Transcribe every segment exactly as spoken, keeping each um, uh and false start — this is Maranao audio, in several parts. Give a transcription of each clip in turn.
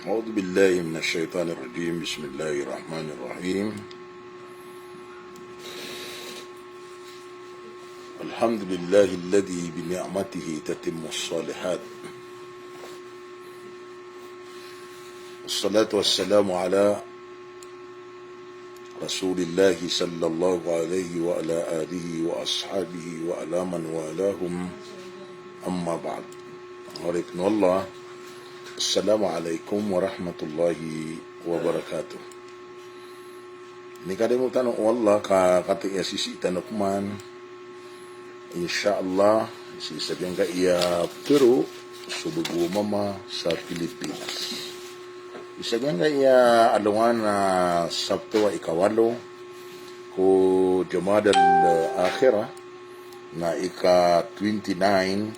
أعوذ بالله من الشيطان الرجيم. بسم الله الرحمن الرحيم. الحمد لله الذي بنعمته تتم الصالحات. والصلاة والسلام على رسول الله صلى الله عليه وعلى آله وأصحابه وعلى من والاهم. أما بعد. Manga oripn o Allah, Assalamu alaikum warahmatullahi wabarakatuh. Inikalimo tano o Allah ka katii a sisii tano pman, insha Allah, sii sa giyangkaya ptero so bago a mama sa Pilipinas. Sii sa giyangkaya alongan a Sabto a ikawalo ko Jumadal Akhirah, na ika twenty-nine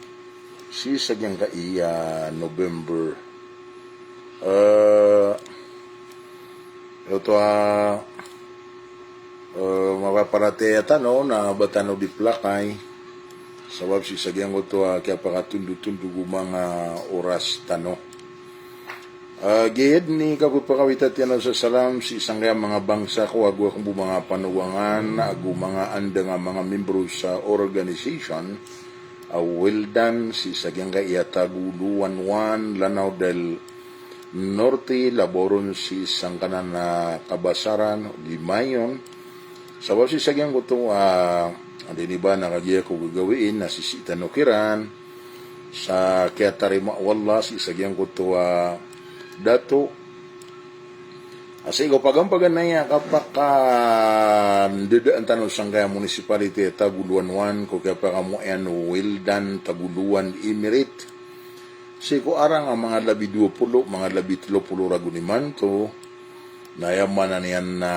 sii sa giyangkaya November. Eh, oto a, eh, mapaparatiyaya tano na ba tano di plakay, sabap sii sa giyangkoto a kiyapakatondotondog o manga oras tano. Ah, giya dn i kapphakawitatiya tano sa salam sii sangkaya manga bangsa ko ago akn bo manga panogangan, ago manga andang a manga membro sa organization a Wildan sii sa giyangkaya Tagoloan One, Lanao del Norte, labaw ron sii sangkanan a Kabasaran, Limayon. Sabap sii sa giyangkoto a, ah, di niyo ba na kagiya ko gagawii na sisii tano kiran sa kiyatarima o Allah sii sa giyangkoto a dato. A sii ko pagampaganay a kapakandadaan tano sangkaya municipality a Tagoloan One ko kiyapakamoayan o Wildan Tagoloan Emirate. Sii ko arang a manga labi dowa polo, manga labi telo polo ragon imanto. Na aya maana niyan na,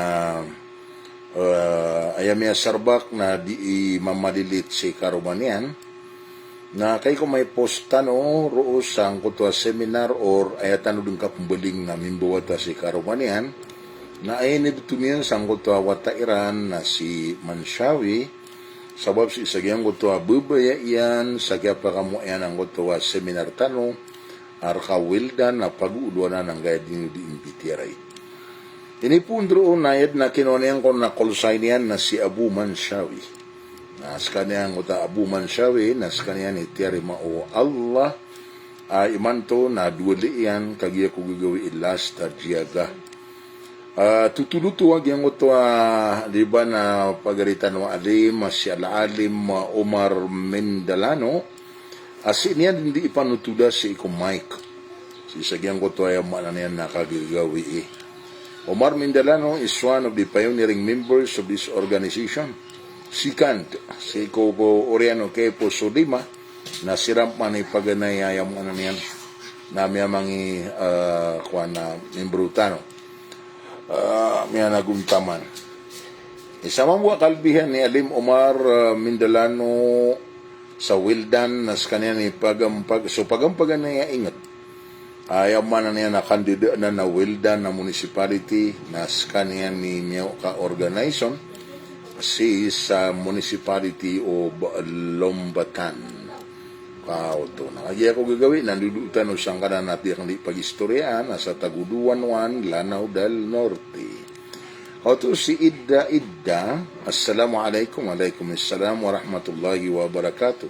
eh, aya miyasarbak na dii mamalilit sii karoma niyan. Na kagiya ko maipost tano roo sangkoto a seminar or aya tano dn kapmbaling na mimbawata sii karoma niyan. Na aya inibto niyan sangkoto a wata iran na si Manshawi. Sabap sii sa giyangkoto a babaya iyan sa kiyapakamoayan angkoto a seminar tano a rka Wildan a pagooloan angkaya di niyo dii mbitiyarai. Inipoon roo na aya dn a kinowa niyan ko na call sign iyan na si Abu Manshawi. Na skaniyan angkoto a Abu Manshawi na skaniyan i tiyarima o Allah a imanto na dowa lii iyan kagiya ko gagawii last a diyaga. Ah, totol oto a giyangkoto a di ba na pagari tano a alim a si Al-Alim Omar Mindalano. A sii niyan dii panotoda sii ko mic. Sii sa giyangkoto aya maana niyan na kagagawii. Omar Mindalano is one of the pioneering members of this organization. Second, sii ko, ko oriyan o Kepo Solima, na siran pman i paganay a aya maana niyan na miyamangi, eh, kowan a membro tano. Ah, miyanagontaman. Isa mambo a kalbihan i Alim Omar, ah, Mindalano sa Wildan na skaniyan i pagampag-, so pagampaganay a inget. Aya maana niyan na kandidaan a Wildan a municipality na skaniyan i miyaw ka organization sii sa municipality o Lombatan. Kaoto. Na kagiya ko gagawii na ndodoo tano sangkanan a di akn dii pagistoriyaan, a sa Tagoloan One, Lanao del Norte. Kaoto si Idda Idda, Assalamu alaikum. Wa alaikum assalam wa rahmatullahi wa barakatuh.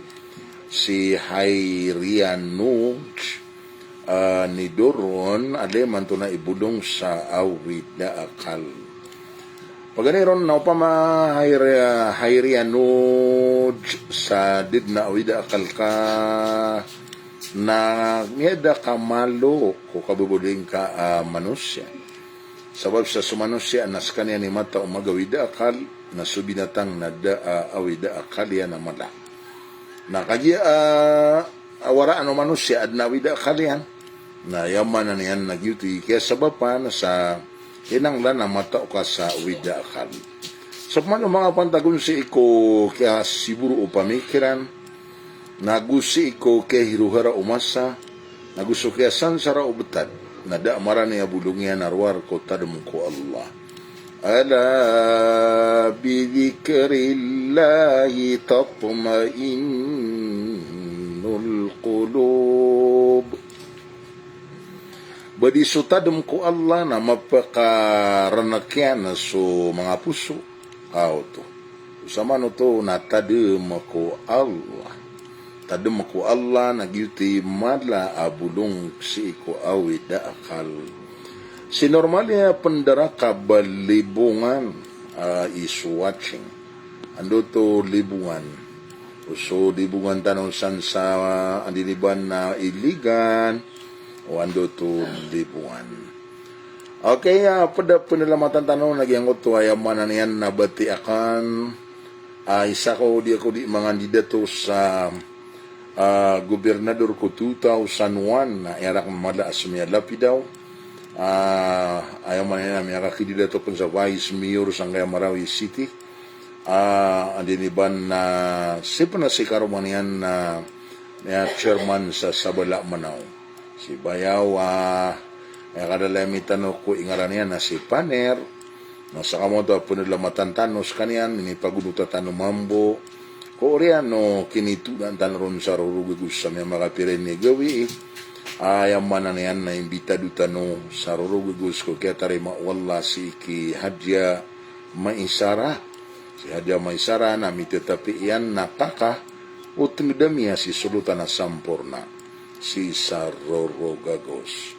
Si Hairianuj, ah, Nidoron, a di imanto na ibolong sa awida akal. Paganay ron na opama Hairi-, Hairianuj sa di dn a awida akal ka na miyada ka malo ko kababaloy ngka a manosiya. Sabap sa so manosiya na skaniyan i matao magawida akal, na so binatang na da a awida akal iyan a mala. Na kagiya, ah, a waraan o manosiya a adn a awida akal iyan. Na aya maana niyan na giyoto i kiyasabapan sa kinanglan a matao ka sa awida akal. Sa pman o manga pantag on sii ko kiyasiboro o pamikiran, nago sii ko kiyahirohara o masa, nago so kiyasansara o btad, na da a marani a bolong iyan a rowar ko tadm ko Allah. ألا بذكر الله تطمئن القلوب. Ba di so tadem ko Allah na mapakaranakiyan so manga poso. Aw oto. Osaman oto na tadem ko Allah. Tadem ko Allah na giyoto i mala a bolong sii ko awid a akal. Si normal iyan a pendaraka ba Libongan, ah, is watching. Anda oto Libongan? O so Libongan tano san sa anda ini ba na Iligan, o anda oto Libongan. Okay, ah, ped a penalamatan tano na giyangkoto a aya maana niyan na bati aken, ah, isa ko di ako di mangandidato sa, ah, gobernador ko two thousand one, na aya raken mala a so miyalapidaw. Ah, aya maana niyan na miyakakandidato pen sa vice mayor sangkaya Marawi City. Ah, anda ini ba na, si pen a si karoma niyan na, na chairman sa Sabala Manaw. Si Bayaw, ah, aya kadalami tano ko ingaran iyan na si Paner. Na saka maoto a penalamatan tano sekaniyan, minipagonota tano mambo ko oriyan o kinitodan tano ron sa roro gogos sa miyamakapiya iran i gawii. Aya maana niyan na imbitado tano sa roro gogos ko kiyatarima o Allah sii ki Hadja Maisara. Si Hadja Maisara na mitetapi iyan na kaka o tenged ami a si Solotan a Samporna sii sa roro gogos.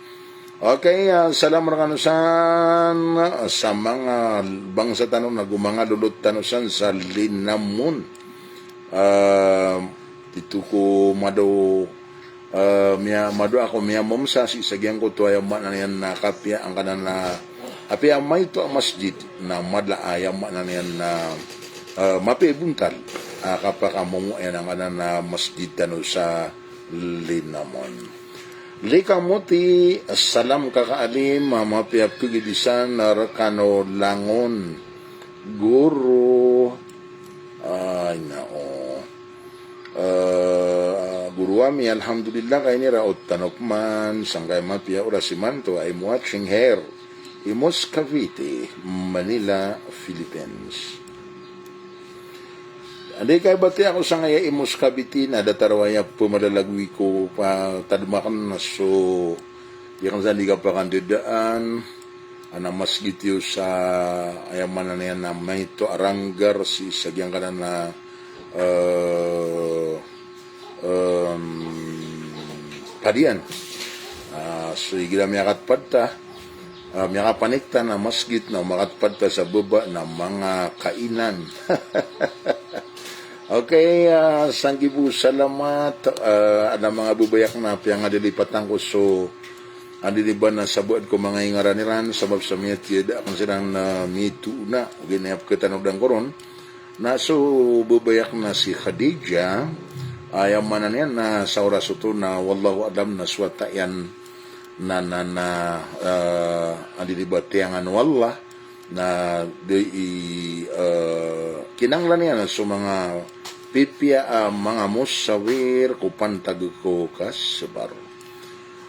Okay, ah, salam rekano san sa manga bangsa tano nago manga lolot tano san sa Linamon. Ah, tito ko mado, eh, miya, mado ako miyamomsa sii sa giyangkoto a aya maana niyan na kapiya angkanan a, apiya maito a masjid na mala a aya maana niyan na, eh, mapiya i bontal a kapakamomo iyan angkanan a masjid tano sa Linamon. Lika Moti, salam kaka Alim, mapiya a pegedisan rekano langon. Goro, ay, nao. Eh, goro ami, alhamdulillah, ka iniraot tano peman sangkaya mapiya oras imanto. I'm watching here i Moscavite, Manila, Philippines. Anda i kabatiya ako sangkaya i Moscavite na datar o aya pemalalagoy ko patadem aken so, iya kan san di kapakandedaan, ana masjid iyo sa, aya maana niyan na maito a ranggar sii sa giyangkanan a, eh, em, padian. Ah, so igira miyakatepad ta, ah, miyakapanik ta na masjid na o makatepad ta sa baba na manga kainan. Okay, ah, sanggibo salamat, ah, adn a manga babay aken na piyangadalipatan ko so anda ini ba na sabaad ko manga ingaran iran, sabap sa miyatiyada aken siran na mitoona, ogaid na aya peketanodan ko ron. Na so babay aken na si Khadija, aya maana niyan na sa oras oto na wallahu a'lam na so wata iyan na, na, na, eh, anda ini ba tiyangan o Allah, na di, eh, kinanglan iyan so manga pipiya a manga mosawir ko pantag ko kasabar.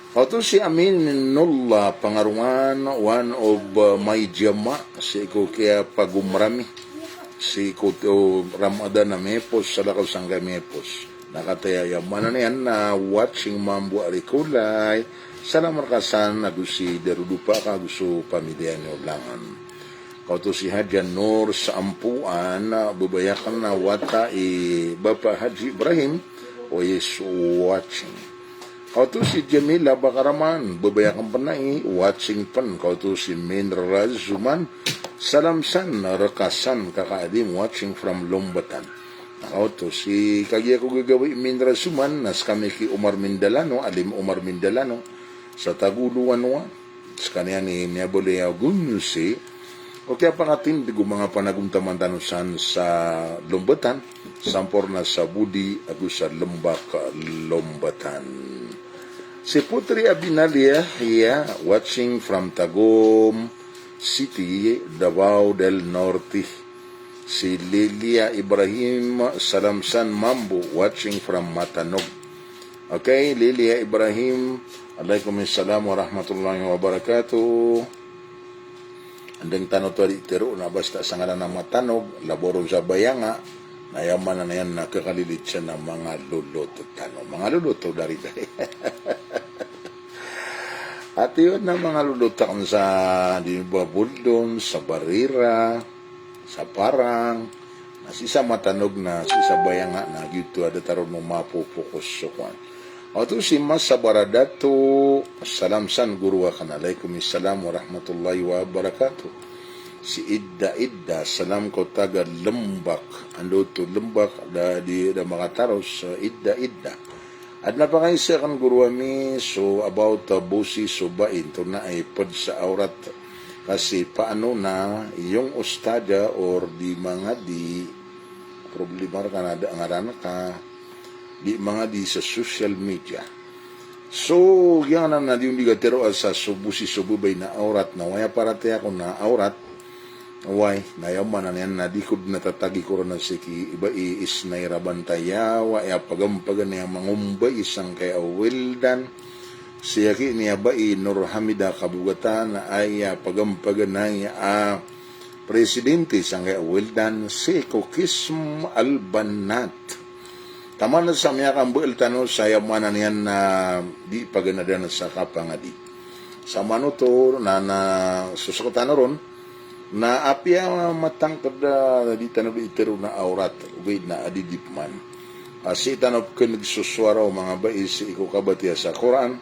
Oto si Aminullah Pangarongan, one of, uh, my jama, sii ko kiyapagomra mi sii ko, uh, Ramadan a miyapos, salakaw sangkaya miyapos. Na kataya aya maana niyan na watching mambo a Rikolay. Salam reka san ago si Darudopa ka ago so pamiliya niyo langon. Kaoto si Hadja Nur Saampuan, babay aken na wata i Bapa Haji Ibrahim, o is watching. Kaoto si Jamila Bakaraman, babay aken pen na i watching pen. Kaoto si Min Razuman, salam san reka san kaka Alim, watching from Lombatan. Kaoto si kagiya ko gagawii Min Razuman, na sekami ki Omar Mindalano, Alim Omar Mindalano, sa Tagoloan wa. Sekaniyan i miyabaloy a gonsi o kiyapakatindeg o manga panagontaman tano san sa Lombatan, Samporna sa Bodi ago sa Lembak Lombatan. Si Putri Abinalia, iya, watching from Tagum City, Davao del Norte. Si Lilia Ibrahim, salam san mambo, watching from Matanog. Okay, Lilia Ibrahim, alaikum salam warahmatullahi wabarakatuh. Andeng tano to a di tero na basta sangaran a Matanog, laboron sa Bayanga, na aya maana niyan na kekalilit san a manga lolot tano. Manga lolot o dari-dari. Ati yo na manga lolotak sa di ba Boldon, sa Barira, sa Parang, na sii sa Matanog, na sii sa Bayanga, na giyoto a datar on o mapopokos so kowan. Oto si Masa Baradato, salam san goro akn, alaikum salam warahmatullahi wabarakatuh. Si Idda Idda, salam ko taga Lembak, anda oto Lembak, da di da makataros, Idda Idda. Adn a pakaisa akn goro ami so about, uh, bosi so bai, antonaa i pd sa awrat. Kasi paano na yung ustada or di mangadi, problema rka na da ngaran ka, di mangadi sa social media. So, giyanan na di on di katharo a sa so bosi so babay na awrat, na aya paratiyaya ko na awrat, Oway, na aya maana niyan na di ko dn tatagi ko ron a sii ki bai Isnay Rabantayawa, aya pagampaganay a manga ombai sangkai a Wildan. Sii aki niyan bai Nur Hamida Kabugatan, aya pagampaganay a presidente sangkai a Wildan, sii ko Kism Al Banat. Taman sa miyakambal tano sa aya maana niyan na di paganadan sa kapangadi. Sa manoto na, na sosok tano ron, na apiya matangkd a di tano di itharo na awrat, ogaid na adi di pman. A sii tano pkhan'g so sowara o manga bai sii ko kabatiya sa Qur'an,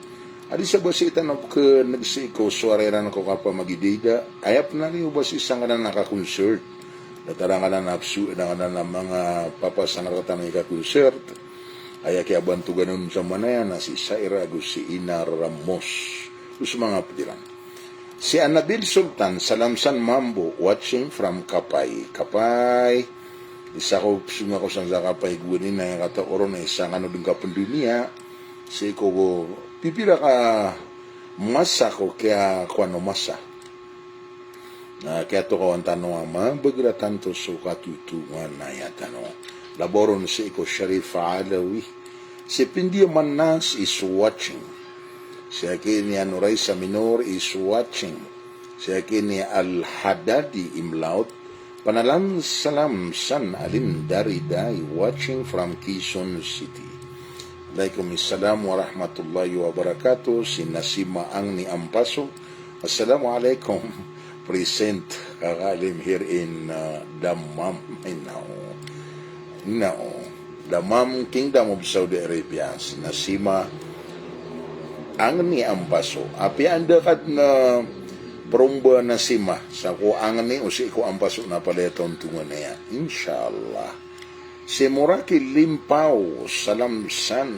a di sa ba sii tano pkhan'g sii ko sowara iran ko kapamagidayda, aya pn a niyo ba sii sangkanan a ka-concert. Datar angkanan a pso, datar angkanan a manga papasang rktano i ka-concert. Aya kiyabantogan on sa manaya na si Saira ago si Ina Ramos. Oto so manga pd iran. Si Annabel Sultan, salam san mambo, watching from Kapay. Kapay. Isa ko psonga ko san sa Kapay gowani na aya kata oron na isa kano dn kapndoniya. Sii ko pipira ka masa ko kiya kowan o masa. Na kiyatokawan tano a mabagr a tanto so katotonganaya tano. Labaw ron sii ko Sharif Alawi. Si Pindiya Manas is watching. Si Akini Anoray Saminor is watching. Si Akini Al-Hadadi Imlaot. Panalan salam san Alim Dariday watching from Quezon City. Alaikum salam warahmatullahi wabarakatuh. Si Nasima Angni Ampaso. Assalamu alaikum. Present, Kaka Alim here in, uh, Dammam. Ay, nao. Nao. Dammam, Kingdom of Saudi Arabia. Si Nasima Angni Ampaso. Apiya anda ka dn, uh, promba Nasima. Sa ko Angni, o sii ko Ampaso na palaya tontonganaya. Insha Allah. Si Moraki Limpaw, salam san.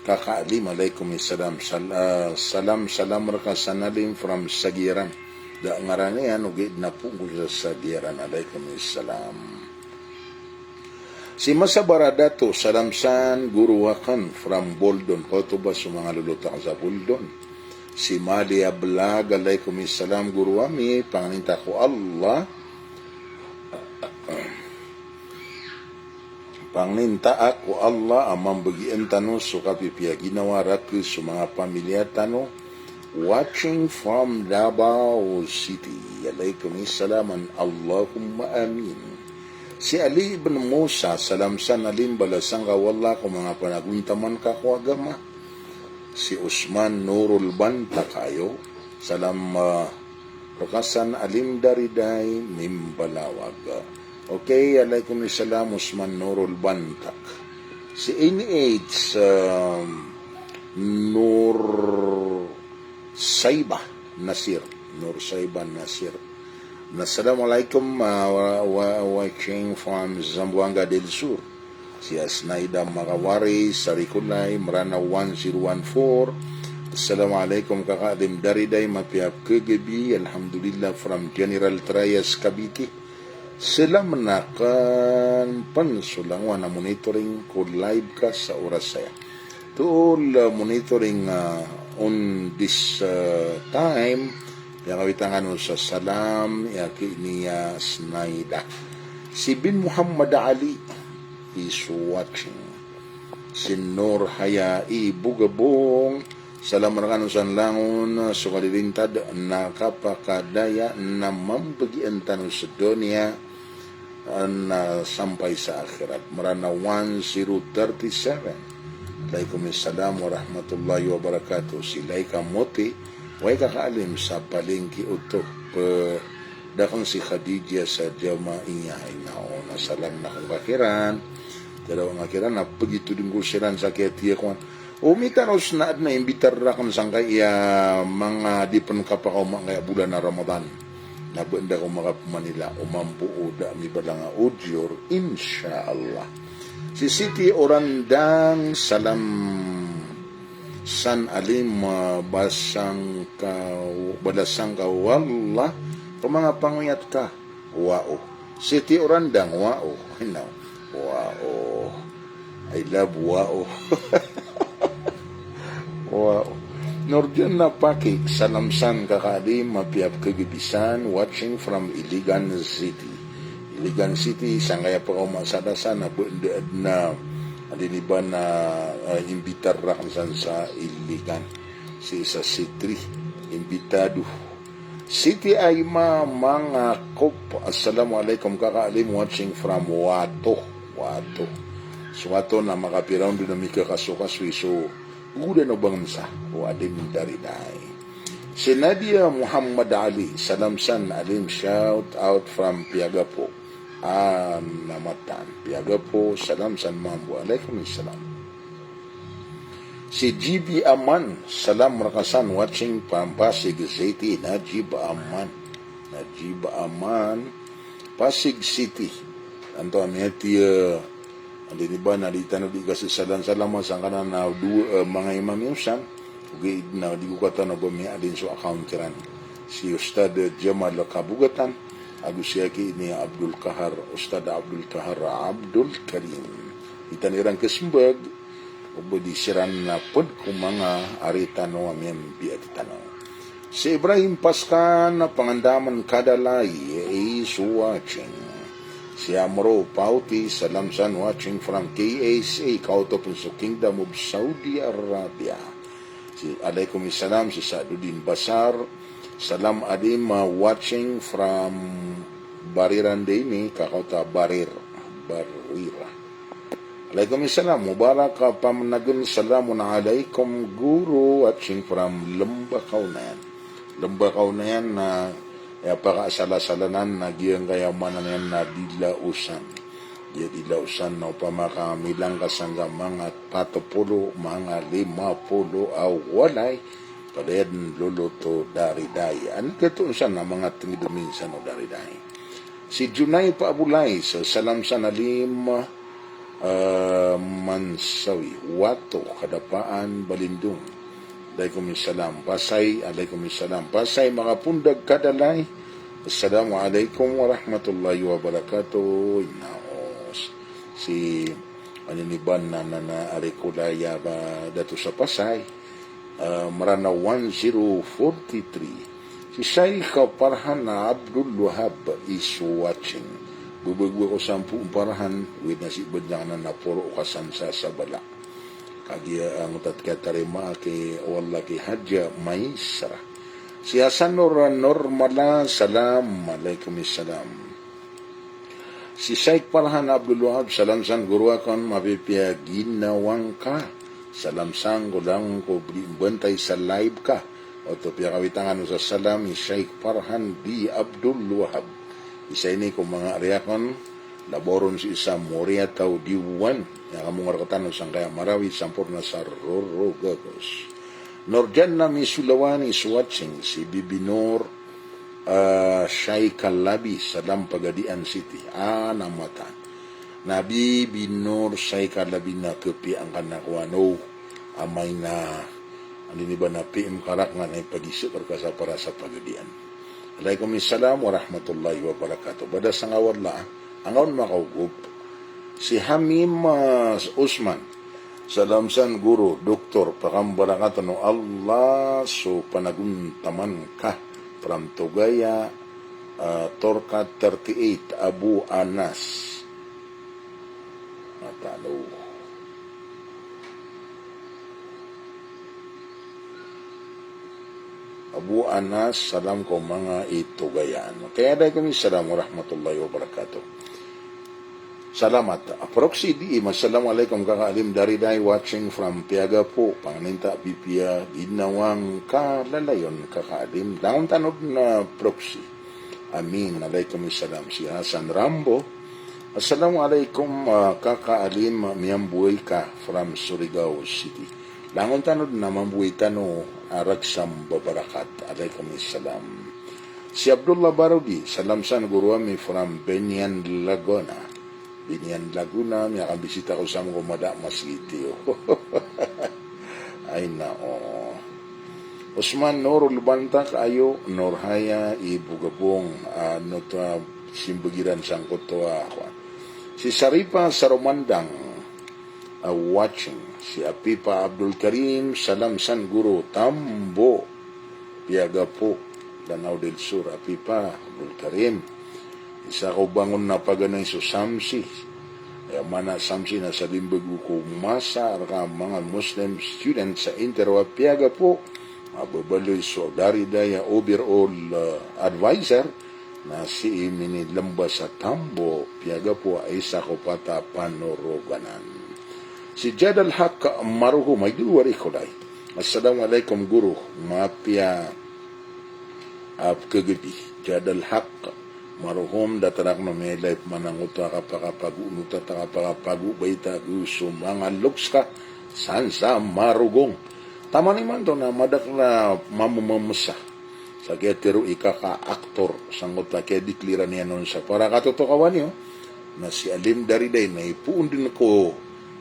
Kaka Alim, alaikum salam. Sal-, ah, salam, salam rka san Alim from Sagiaran. Da ngaran iyan, ogaid na pongko sa Sagiaran. Alaikum salam. Si Masa Baradato, salam san goro akn from Boldon. Kaoto ba so manga lolotak sa Boldon. Si Mali Ablag, alaikum salam goro ami, pangninta ko Allah. Pangninta ko Allah a mambagian tano so kapipiya ginawa rakes so manga pamilya tano. Watching from Davao City. Alaikum salam and Allahumma amin. Si Ali ibn Musa, salam san Alim, balasan ka o Allah ko manga panagontaman ka ko agama. Si Usman Nurul Bantak ayo, salam, ah, rka san Alim Dariday Mimbalawag. Okay, alaikum salam, Usman Nurul Bantak. Si N H, um, Nur Saiba Nasir. Nur Saiba Nasir. Assalamu alaikum, uh, wa-, wa-, watching from Zamboanga del Sur. Si Asnaida Makawari, Sarikulay, Meranaw one zero one four. Assalamu alaikum, Kaka Alim Dariday, mapiya pkhagabi, alhamdulillah, from General Trias, Cavite. Salam na kan pan so langowan a monitoring ko live ka sa oras aya. To all, uh, monitoring, uh, on this, uh, time, piyakawitan kano sa salam, i Akini Asnaida. Si Bin Muhammad Ali is watching. Si Nur Haya i Bugabong, salam rkano san langon so kalilintad na kapakadaya na mambagian tano sa doniya na sampay sa akhirat. Meranaw one zero thirty seven. Alaikum salam warahmatullahi wabarakatuh. Si Laika Moti, wai ka kaalim sa palengki oto. Pe, da akn si Khadija sa Jamaiya, ino, na salam na akn ka kiran. Tero nga kiran, na pegitoding ko siran sa kiyatiya ko an. O mitaros na adn a imbitar rakn sangkaya manga di pn kapakaoma angkaya bolan a Ramadan. Na ba nda ko makapemanila o mambo o da mibalang a odyor, insha Allah. Si Siti Orandang, salam san alim, ah, basang ka, balasang ka, wallah, ko manga pangoyat ka. Wao. Siti Orandang, wao. Ino. Wao. I love wao. Wao. Nurjana Paki, salam san ka kaalim, mapiya pkagabi san, watching from Iligan City. Iligan City, sangkaya pakaoma sa da san, na ba nda adn a, adi ni ba na, eh, imbitar rakn san sa Iligan. Si isa si Tri, imbitado. Siti Aima Mangakop, assalamu alaikum ka kaalim, watching from Wato. Wato. So Wato na makapira on dn a mikakasokasoy so gogodan o bangnsa o alim daridai. Si Nadia Muhammad Ali, salam san alim, shout out from Piagapo. Ah, na matan. Piagapo, salam san mambo. Alaikum salam. Si G B Aman, salam rka san, watching from Pasig City, Najib Aman. Najib Aman, Pasig City. Anto ami hati, eh, andi ni ba na di tano di kasi salam-salam sangkanan na do, eh, manga imam iyo san. Ogaid na di ko katano ba miyaadin so account kiran. Si Ustad Jamal Kabugatan, ago si aki ini Abdul Kahar, Ustad Abdul Kahar Abdul Karim. Di tano iran kesembag, o ba di siran na ped ko manga ari tano a miyambiat tano. Si Ibrahim Paskan, Pangandaman Kadalay, is watching. Si Amro Pauti, salam san, watching from K S A, kaoto pn so Kingdom of Saudi Arabia. Si, alaikum salam, si Sa'duddin Basar, salam alim, ah, watching from Bariran Dini, kakaota Barir, Barira. Alaikum salam, Mubarak, ah, Pamnagen, salamun alaikum, guro, watching from Lembakaw Nayan. Lembakaw Nayan na, eh, pakaasala-asalanan na giyangkaya maana niyan na Dilaosan. Giya Dilaosan na opama ka milang ka sangga manga patopolo, manga limapolo a walay, palaya dn lolot o daridai. An ketoon san a manga tenged minsan o daridai. Si Junay Paabolay, sa salam san alim, eh, Mansawi, Wato, Kadapaan, Balindong. Alaikum salam. Pasay, alaikum salam. Pasay, Makapondag Kadalay. Assalamu alaikum warahmatullahi wabarakatuh. Inaos. Si, ano ni ba na, na, na, ari ko laya ba dato sa Pasay. Ah, Meranaw one zero four three. Si Shaykh Farhan Abdul Wahab is watching. Bebego ako sampo Farhan, wid na si Bedang na naporo ka san sa sabala. Kagiya, ah, ngotat ka tarima ki, wala ki Hadja Maisra. Si Hasan Nur Nurmala, salam, alaikum salam. Si Shaykh Farhan Abdul Wahab, salam san guro akn, mapipiya ginawa ngka. Salam san ko langon ko bantay sa live ka. Oto piyakawitangan o sa salam i Shaykh Farhan di Abdul Wahab. Isa ini ko manga ari akn, laboron si isa Moriataw Diwan. Aya kamonga rektano sangkaya Marawi, Samporna sa Roro Gagos. Nurjana Misulawani is watching, si Bibi Nur, ah, Shaykh Kalabi, salam Pagadian City. Ah, na matan. Na Bibi Nur Shaykh Kalabi na kepiya angka na ko ano, amay na, andi ni ba na P M karak nga na ipagisa perkasa para sa Pagadian. Alaikum salam warahmatullahi wabarakatuh. Bada sangawad la, angkaon makaogop. Si Hamim, ah, Usman. Salam san guro, doktor, pakambarakatan o Allah so panagontaman ka. From Tugaya, ah, Torka thirty-eight, Abu Anas. Matalo. Abu Anas, salam ko manga i Tugayaan. Kaya alaikum salam warahmatullahi wabarakatuh. Salamat. Proxy D M, assalamu alaikum Kaka Alim, Dariday watching from Piagapo, Panganinta, Bipia, Ginawang Kalalayon Kaka Alim. Langon tano dn a Proxy. Amin, alaikum salam. Si Hasan Rambo, assalamu alaikum, ah, Kaka Alim, miyamboay ka from Surigao City. Langon tano dn a mamboay tano a ragsam babarakat. Alaikum salam. Si Abdullah Barogi, salam san guro ami from Binian, Laguna. Binian, Laguna, miyakambisita ko sa mgo mada a masgit iyo. Ay nao. Usman Nurul Bantak, ayo Nurhaya i Bugabong, ah, nota simbagiran sangkoto a, ah, kwan. Si Saripa Saromandang, ah, watching. Si Apipa Abdul Karim, salam san guro, Tambo Piagapo, Lanao del Sur, Apipa Abdul Karim. Isa ko bangon na paganay so SAMC. Aya maana SAMC na sa limbag ko masa rka manga Muslim students sa Inter o Apiagapo. Mababaloy so Dariday a overall, ah, advisor na sii minilamba sa Tambo Piagapo a isa ko pat a panoroganan. Si Jadal Haq Maruhom, ay duwari ko lay. Assalamu alaikum guro, mapiya a pkhagadi. Jadal Haq Maruhom, datar akn o miyailay pman angkoto a kapakapago, nota ta kapakapago, baita go so manga loks ka san sa Marugong. Taman imanto na madakl a mamamamsa sa kiyatero i kaka aktor sangkoto a kiyadikliran iyan on sa para katotokawan iyo. Na si Alim Dariday na ipoon dn ko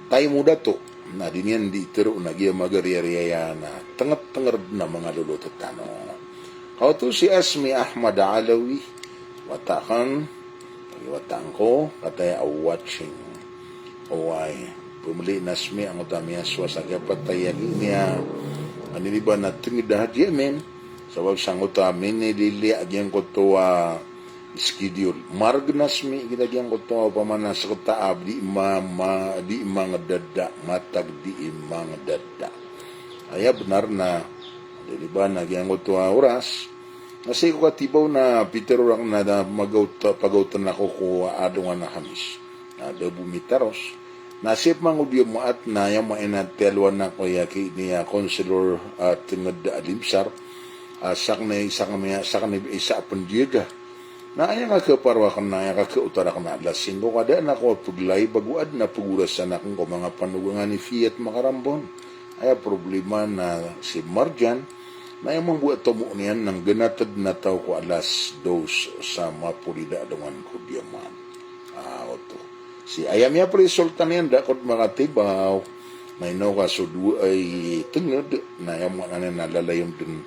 taimo dato, na di niyan di itero na giya magariyariya na tngetnger dn a manga lolot tano. Kaoto si Asmi Ahmad Alawi, wata akn, wata angko, kataya a watching. Oway, pmli na Asmi angkoto a miyasowa sa kiyapatay a giya, anini ba na tnged a hadiya min, sabap sangkoto a minilili a giyangkoto a schedule. Marg na Asmi, kita giyangkoto a opama na skta a di ma, ma, di mangdada, matag di mangdada. Aya bnar na, di ba na giyangkoto a oras. Na sii ko katibaw na pitero rakn na da magaot, pagaotn ako ko adong a Khamis. Na da bo mitaros. Na sii pman ko di maat na aya maana tiyalowan ako aya ki niya counselor, ah, tnged a Limsar. Ah, sakn i, sakn i, sakn i isa a pndiyaga. Na aya nga khaparowa akn na aya nga khaotar akn na alas singko ka da na ko pglay bago adn a pgorasan akn ko manga panogangan i Fiat Makarambon. Aya problema na si Marjan, na aya mambo a tomo niyan na nggnat dn a taw ko alas dos sa mapolida a dongan ko diyaman. Ah, oto. Si aya miyaprisulta niyan da ako dn makatibaw. Na ino ka so dowa i tnged, na aya maana niyan na lalayon dn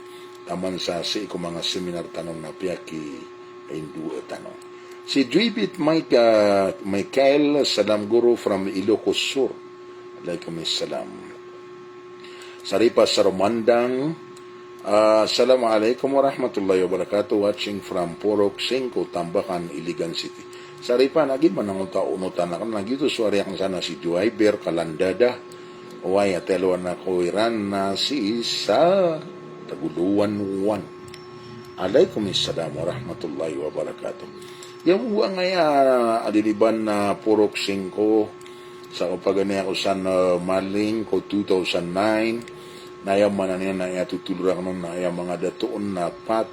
taman sa sii ko manga seminar tano na piyaki indowa tano. Si Joybit Mike, ah, Michael, salam guro from Ilocos Sur. Alaikum salam. Saripa Saromandang, ah, assalamu alaikum warahmatullahi wabarakatuh. Watching from Purok Singko, Tambakan, Iligan City. Saripa, na giya man angkoto a onotan akn, na giyoto so ari akn san na si Juwaiber Kalandada. Oway, a tiyalowan ako iran na sii sa Tagoloan wan. Alaikum salam warahmatullahi wabarakatuh. Aya bo angkaya a diliban na Purok Singko, sa ko paganay ako san, eh, maling ko two thousand nine, na aya maana niyan na aya totol rakn on na aya manga dato on na pat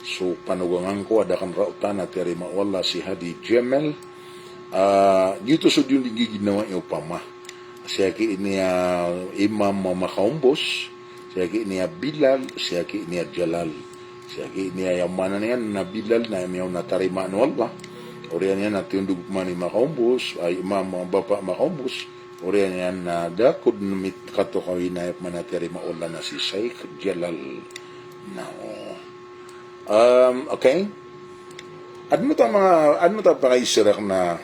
so panogangan ko a da akn raotan a tiyarima o Allah si Hadi Jamel. Ah, giyoto so di on di giginawai opama. Sii aki niya Imam Makaumbos, sii aki niya Bilal, sii aki niya Jalal. Sii aki niya, aya maana niyan na Bilal na aya miyaona a tarimaan o Allah. Oriyan iyan na tiyondog pman i Makaumbos, ay, Imam, Bapa Makaumbos. Oriyan iyan na da ako dn mitkatokawi na aya pman a tiyarima o Allah na si Sheikh Jalal. Na, o. Um, okay. Adn oto a manga, adn oto a pakaisa rakn a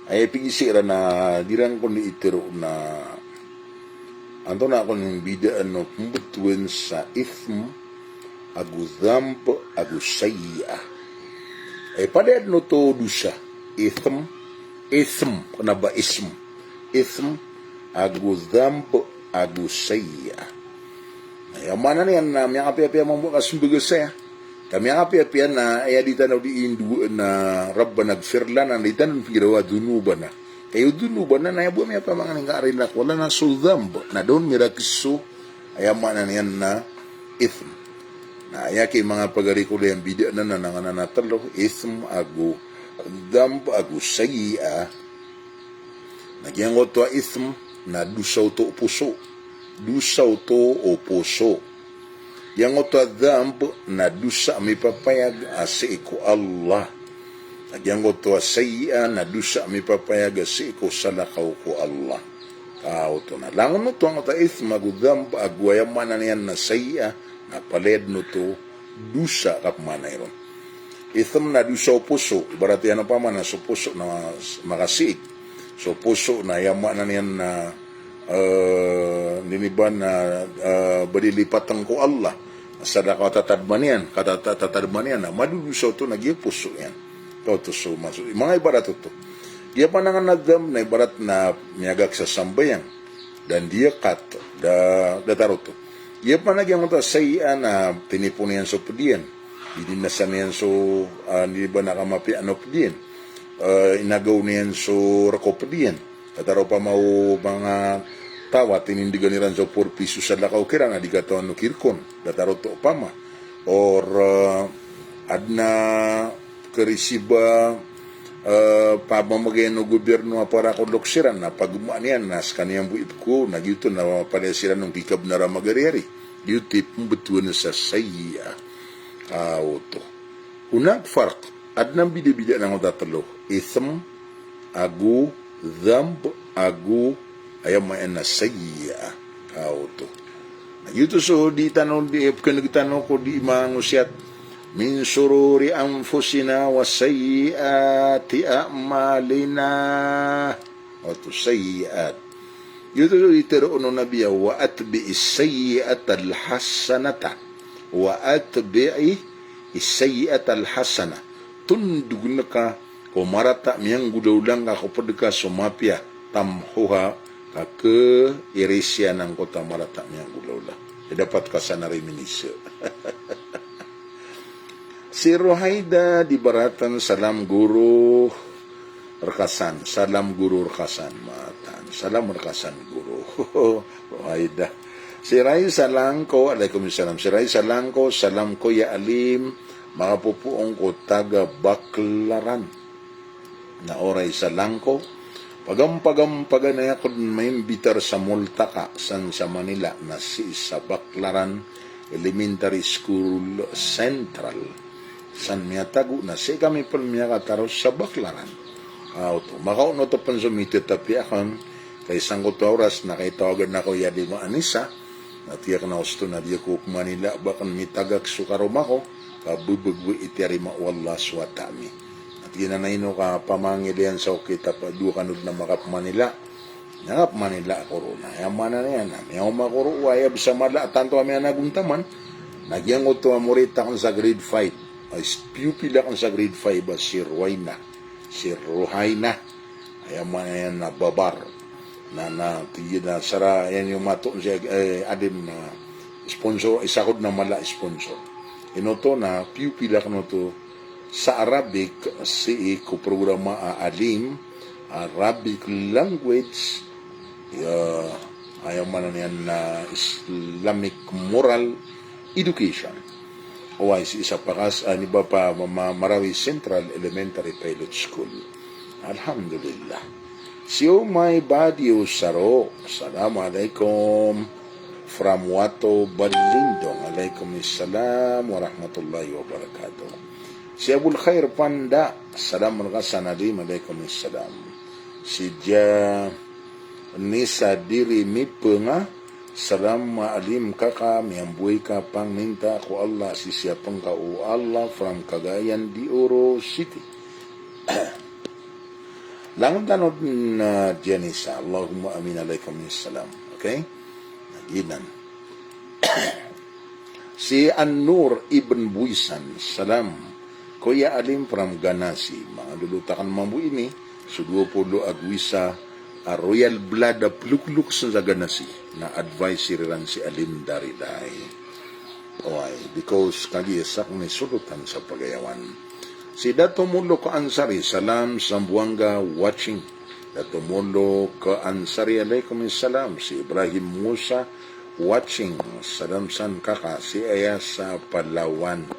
aya pigisa iran na di ran kon di itero na antonaa kon i mbidaan o pmbtowan sa ithm ago dhanb ago sayyi'ah. Aya pd a adn oto dosa, ithm, ithm, kna ba ism. Ithm ago dhanb ago sayyi'ah. Na aya maana niyan na miyakapiyapiya mambo a kasmbag a saya. Ka miyakapiyapiya na aya di tano di indowaan a Rabbana ighfir lana, di tano pigiraw a dhunubana. Ka iyo dhunubana na aya bo a miyapamanganing ka a rila ko Allah na so dhanb, na da on mirakes so, aya maana niyan na ithm. Na aya ki manga pagari ko laya mbidaan anan a nganan a telo, ithm ago dhanb ago sayyi'ah. Na giyangkoto a ithm na dosa oto o poso. Dosa oto o poso. Giyangkoto a dhanb na dosa a mipapayag a sii ko Allah. Na giyangkoto a sayyi'ah na dosa a mipapayag a sii ko salakaw ko Allah. Ka oto na langon oto angkoto a ithm ago dhanb ago aya maana niyan na sayyi'ah na palaya den oto dosa, kapmaana iron. Ithm na dosa o poso, ibarat iyan opama na so poso na makasiig. So poso na aya maana niyan na, eh, niniban na, eh, ba di lipatn ko Allah. Sadaka a tatadman iyan, ka tata-, tatadman iyan na madodosa oto na giya poso iyan. Ka oto so maksod. Manga ibarat oto. Giya panangan a dhanb na ibarat na miyagak sa sambayang. Da ndiyakat, da, datar oto. Giya panangan giyangkoto a sayyi'ah na tinipon iyan so ped iyan. Idinasan iyan so, ah, di ba na kamapiya a ped iyan. Eh, inagaw niyan so reko ped iyan. Datar opama o manga taw a tinindegan iran so four piso salakaw kiran a di katawan o kirkon. Datar oto opama. Or, eh, aden a kerisiba, eh, pamamagayan o gobyerno a para ko loks iran, na pagomaan iyan, na sekaniyan bo i peko, na giyoto na palaya siran o kikabnar a magariari. Giyoto i pembetowan sa sayyi'ah. Ah, oto. Hunak farq, aden a mbidabida angkoto a telo, ithm, ago, dhanb, ago, aya maana na sayyi'ah. Ka oto. Na giyoto so di tano di, eh, pekeneg tano ko di mangosiyat. Min shururi anfusina wa sayyi'ati a'malina. Oto, sayyi'at. Giyoto so di tero o Nabi a, wa atbi'is sayyi'atal hasanata. Wa atbi'is sayyi'atal hasanah. Tondogen ka ko marata a miyanggolawla ngka ko ped ka so mapiya, tamhuha, ka keirisiyan angkoto a marata a miyanggolawla. Dapat ka sana reminisce. Si Rohaida di Baratan, salam goro reka san, salam goro reka san, mataan. Salam reka san goro. Rohaida. Si Raisa Langko, alaikum salam. Si Raisa Langko, salam ko Iya Alim, makapopoon ko taga Baclaran. Na o Raisa Langko, pagam-pagam paganay ako den maimbitar sa Multaka, san sa Manila, na sii sa Baclaran Elementary School Central. San miyatago na sii kami pen miyakataros sa Baclaran. Ah, oto. Makaon oto pen so mitetapi aken, ka isa angkoto a oras na kaitawagan ako i Alim a Anisa, na tig aken a osto na di ako Manila, ba ken mitagak so karoma ko, ka bebegwe i tiyarima o Allah so wata mi. Na tig iyan a ino ka pamangilian sa okit a padowa kano den a makapemanila. Miyakapemanila ako ron. Aya maana niyan na miyaoma ako ron, aya bes a mala a tanto a miyanagontaman. Na giyangkoto a morit aken sa grade five. Ay, pupil aken sa grade five a si Ruwaina. Si Ruhaina. Aya maana niyan na babar. Na, na, tig iyan a sara, iyan iyo mato si, eh, Alim na sponsor, isa ko den a mala a sponsor. Ino oto na pupil aken oto sa Arabic sii ko programa a Alim, Arabic language, ya, aya maana niyan na Islamic moral education. Oway, sii sa Pakas, ah, ini ba pa ma-, ma-, Marawi Central Elementary Pilot School. Alhamdulillah. Si Umay Badio Saro, assalamualaikum. From Wato, Balindong, alaikum salam warahmatullahi wabarakatuh. Si Abul Khair Panda, salam reka san Alim, alaikum salam. Si Janisa Diri Mipenga, salam Alim kaka, miyambuhay ka, pangninta ko Allah, sisiyapen ka o Allah, from Cagayan de Oro City. Langon tano den, ah, Janisa. Allahumma amin, alaikum salam. Okay? Na giyanan. Si An-Nur Ibn Buisan, salam ko Iya Alim from Ganasi. Manga lolot aken mambo ini, so dowa polo ago isa a royal blood a pelokloks sa Ganasi. Na advice iran si Alim Darilai. Oway, because kagiya sakn i solotan sa pagayawan. Si Dato Molo Ka Ansari, salam Zamboanga watching. Dato Molo Ka Ansari, alaikum salam. Si Ibrahim Musa watching, salam san kaka. Si Aya sa Palawan.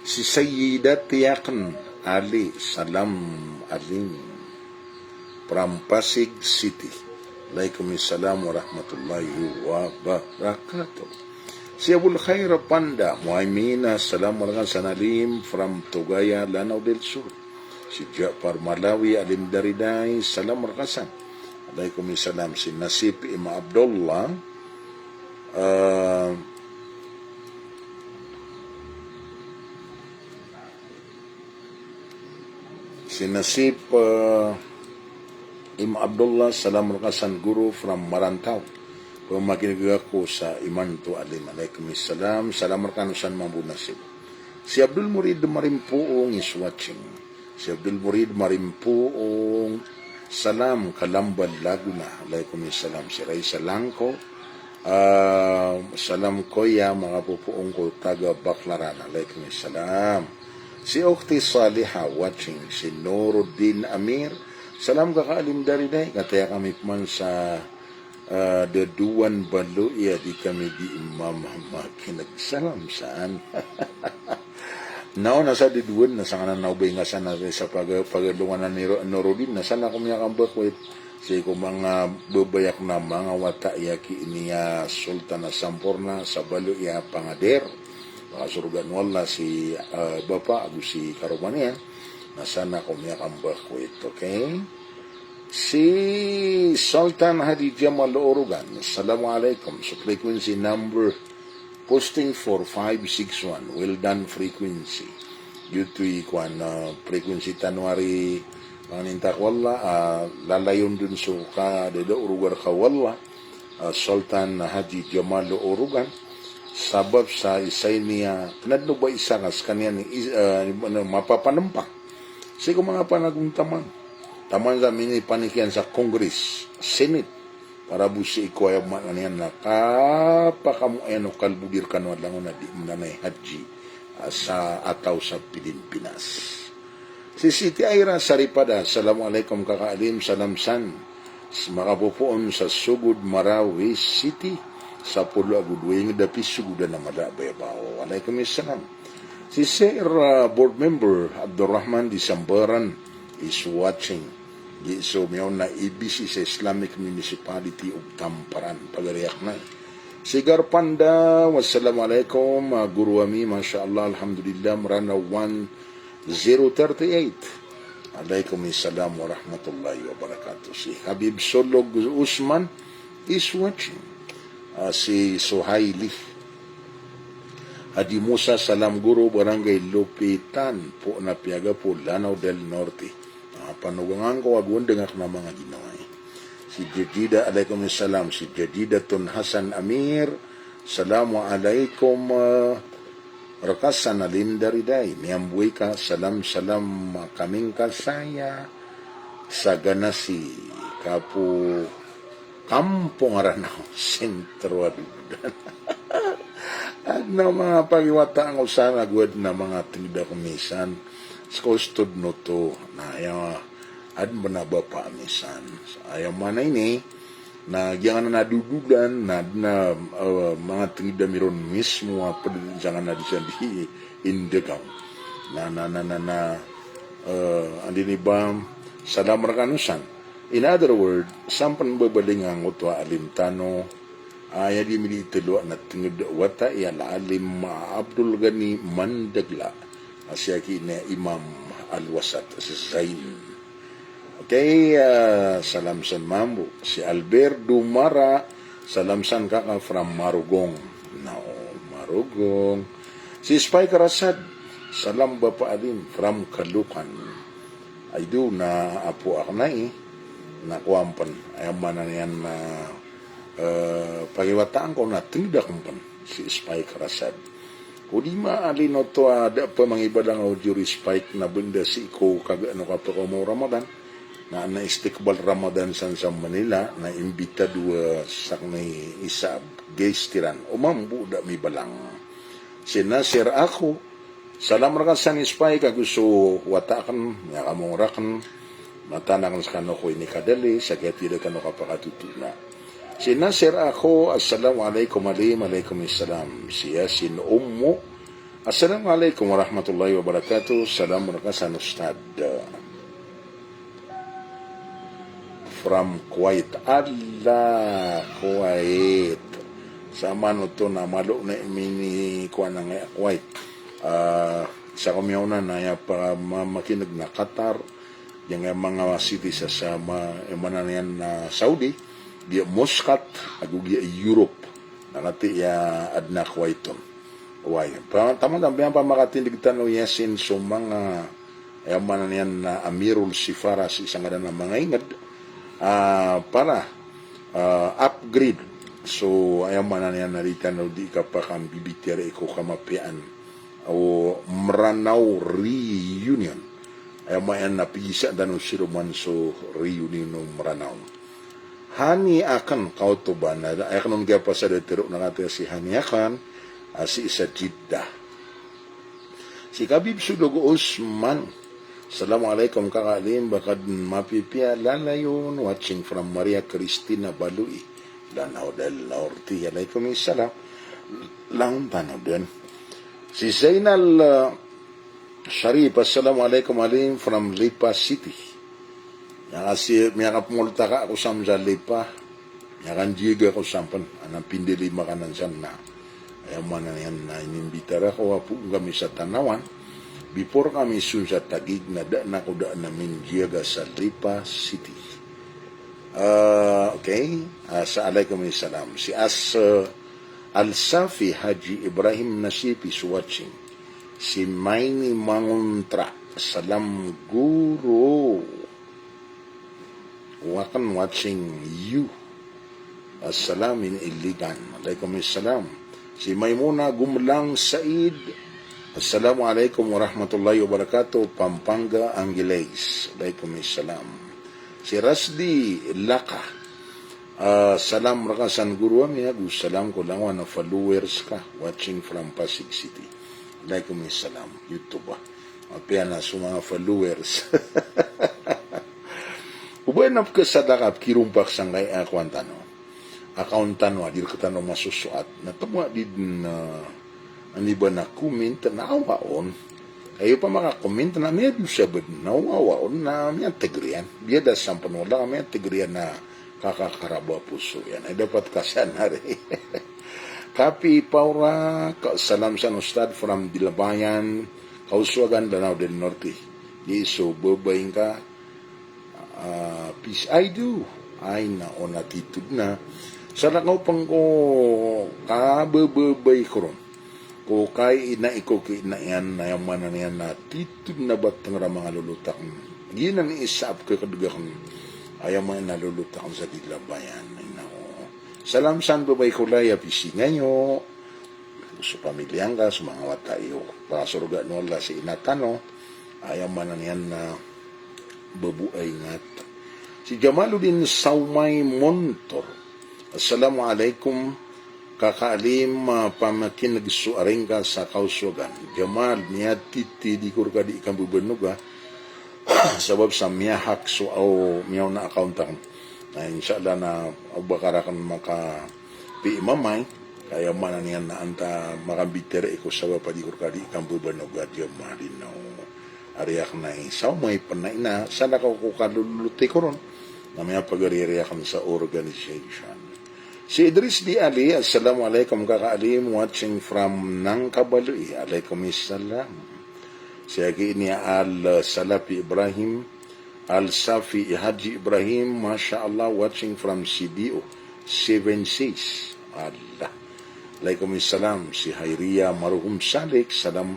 Si Sayyida Tiakn Ali, salam alim. From Pasig City. Alaikum salam warahmatullahi wabarakatuh. Si Abul Khair Panda Muhaimina, salam rka san alim from Tugaya, Lanao del Sur. Si Jafar Malawi, alim Dariday, salam rka san. Alaikum salam. Si Nasib Ima Abdullah, ah, Si Nasib, eh, Im Abdullah, salam rka san guro from Marantau. Pemakineg ako sa imanto alim. Alaikum salam. Salam rkano san mambo Nasib. Si Abdul Murid Marimpoong is watching. Si Abdul Murid Marimpoong, salam Kalamba Laguna. Alaikum salam. Si Raisa Langko, ah, salam koya, manga popoon ko taga Baclaran. Alaikum salam. Si Ukhti Saliha watching, si Nuruddin Amir. Salam kaka alim Dariday, kataya kami pman sa, ah, Dadowan Baloy a di kami di mamakineg. Salam san. Naw, na sa Dadowan, na sanganan na o ba ingka san a sa paga-, pagalongan a Niro-, Nuruddin, na san ako miyakambak wait. Sii ko manga babayak na manga wata i aki ini a Sultan a Samporna, sa Baloy a pangader. Pakasorgaan o Allah si, ah, bapa ago si karoma niyan. Na san ako miyakambak wait, okay? Si Sultan Hadi Jamal Orogan, assalamu alaikum. So frequency number posting four five six one. Well done, frequency. Due to i kowan, ah, frequency tano ari, panganinta ko Allah, ah, lalayon dn so kadada o rogar ka o Allah, ah, Sultan Haji Jamal Orogan, sabap sa isa ini a, kna dn o ba isa ka skaniyan i, ah, ano, mapapanmpa. Sii ko manga panagontaman. Taman sa minipanikiyan sa Congress, Senate, para bo sii ko aya maana niyan na kapakamoayan o kalbo di rkano a langon a di mnanay haji, ah, sa ataw sa Pilimpinas. Si Siti Aira Saripada, assalamu alaikum kaka alim, salam san. S-, makapopoon sa Sogod, Marawi City, sapolo ago dowa ingd a pisogodan a mala a bayabaw. Alaikum salam. Si Sir, ah, board member Abdul Rahman di Sambaran is watching. Di so miyaona A B C sa Islamic Municipality of Tamparan, pagari akn ai. Si Garpanda, wassalamu alaikum, ah, guro ami, masha Allah, alhamdulillah, Mranaw one zero thirty eight. Alaikum salam warahmatullahi wabarakatuh. Si Habib Solog Usman is watching. Ah, si Suhaili Hadi Musa, salam guro, Barangay Lopitan, po na Piagapo, Lanao del Norte. Ah, panogangan ko ago ndng akn a manga ginawa. Si Jadida, alaikum salam. Si Jadida Tun Hasan Amir, salamu alaikum, eh, rka san alim Dariday, miyamboy ka, salam, salam, kaming ka saya, sa Ganasi, kapo, Kampong Aranaw, sentro a dodan. Adn a manga pagiwata angko san ago adn a manga tngd ako misan. Ska o stod noto, na aya, adn bna bapa misan. Aya maana ini, na giyangkanan a dodolan, na adn a, eh, manga tngd ami ron mismo a pd sangkanan a di san di indagaw. Na, na, na, na, na, eh, anda ini ba, salam rkano san. In other word, sa pnbabalingan ko oto a alim tano, aya di midi tlo a tngd a wata i Al-Alim Abdul Ghani Mandagla, a siyaki ini a Imam Al-Wasat Zain. Okay, ah, salam san mambo. Si Albert Dumara, salam san kaka from Marogong. Nao, Marogong. Si Spike Rasad, salam Bapa Alim from Caloocan. Ay do na apo akn ai, na kowan pn. Aya maana niyan na, eh, pagiwataan ko na tngd akn pn si Spike Rasad. O di ma alin oto a da pn mangibalang o di respect na bnda sii ko kaga ano kapakaoma o Ramadan. Na, na istiqbal Ramadan san sa Manila, na imbitado, eh, sakn i isa a guest iran. O mambo da mibalang. Si Nasir Ako, salam rka san Espay, kago so wata akn, miyakamoraken, mataan akn skano ko inikadali, sa kiyatida kano kapakatotona. Si Nasir Ako, assalamu alaikum Alim, alaikum salam. Si Yasin Ummu, assalamu alaikum warahmatullahi wabarakatuh, salam rka san Ustad. From Kuwait. Ala, Kuwait. Sa manoto na malo na mini kuwan angkaya Kuwait. Ah, sa ko miyaona na aya pamamakineg na Qatar, giyangkaya manga city sa, sa ma-, aya maana niyan na Saudi, giya Muscat, ago giya Europe. Na kati ya adn a Kuwait on. Oway, pa-, taman a miyapamakatindeg tano Yasin so manga, aya maana niyan na Amirul Sifara sii sa ngaran a manga inged, ah, para, ah, upgrade. So, aya maana niyan na di tano di kapakambibitiyarai ko kamapiyaan o Mranaw Reunion. Aya maana niyan na pigisa tano siroman so reunion o Mranaw. Hani Akan, kaoto ba na, aya kn on kiyapasad a tero na kati si Hani Akan, ah, sii sa Jeddah. Si Kabib Sudog Usman. Assalamu alaikum Kaka Alim, ba ka dn mapipiya lalayon, watching from Maria Cristina Balui. Lanao dn Norte, alaikum salam. Langon tano dn. Si Zainal, ah, Sharif, assalamu alaikum Alim from Lipa City. Miyakasi-, miyakapmoltaka ako sa mza Lipa. Miyakanjiyaga ako sa pn, anan pindili makanan san na. Aya maana niyan na inimbitar ako a poon kami sa Tanauan. Before kami son sa Taguig na da na ako da na minjiyaga sa Lipa City. Ah, okay. Ah, sa alaikum salam. Si As, ah, Al-Safi Haji Ibrahim Nasip is watching. Si Maini Mangontra, salam guro. Wakan watching you. Assalam in Iligan. Alaikum salam. Si Maimuna Gumlang Said. Assalamu alaikum warahmatullahi wabarakatuh. Pampanga, Angeles. Alaikum salam. Si Rasdi Laka. Ah, salam rka san guro ami, ago salam ko langowan a followers ka, watching from Pasig City. Alaikum salam, YouTube, ah. Mapiya na so manga followers. O ba na pkasada ka pkirompak sangkaya kowan tano. Account tano a di rktano masosoat. Na tmo a di dn, ah, Aniba na comment na awa on. Kayo pa maka-comment na miyadosa ba dn na awa on na miyatgr iyan. Biyada sa pn wala ka miyatgr iyan na kakakaraba poso iyan. Ay dapat ka siyan ari. Kapi Paura, ka-, salam san Ustad from Dilabayan, Kauswagan, Lanao del Norte. Di so babay ngka, Ah, peace. I do. Ay, na on attitude na. Sa lakaw pn ko kabababay ko ron. Ko kai ina iko ki ina iyan na aya maana niyan na attitude na ba tngr a manga lolotakn. Giyanan i isa a pkhakdg akn. Aya maana lolotakn sa Dilabayan. Ina o. Salam san babay ko laya pisi ngayo. So pamilya ngka, so manga wata iyo. Pakasorga o Allah si ina tano. Aya maana niyan na babu a ingat. Si Jamaluddin Saumay Montor. Assalamu alaikum, Kaka Alim, ah, pamakin'g so ari ngka sa Kauswagan. Jamal, miyatitidi ko rka di kambabanoga. Sabap sa miyahack so aw, miyaona account akn. Na insha Allah na aw ba ka rakn maka pimamay, ka aya maana niyan na antaa makambitiyarai ko sabap a di ko rka di kambabanoga Jamal ino. Ari akn na i Saumay pn na ina, sa lakaw ko kaloloti ko ron. Na miyapagari-ari akn sa organization. Si Idris di Ali, assalamu alaikum Kaka Alim, watching from Nangkabaloi. Alaikum salam. Si Agi ini Al Salafi Ibrahim, Al Safi Haji Ibrahim, masha Allah, watching from C D O, Seven Seas. Allah. Alaikum salam, si Hairiya Maruhum Salik, salam,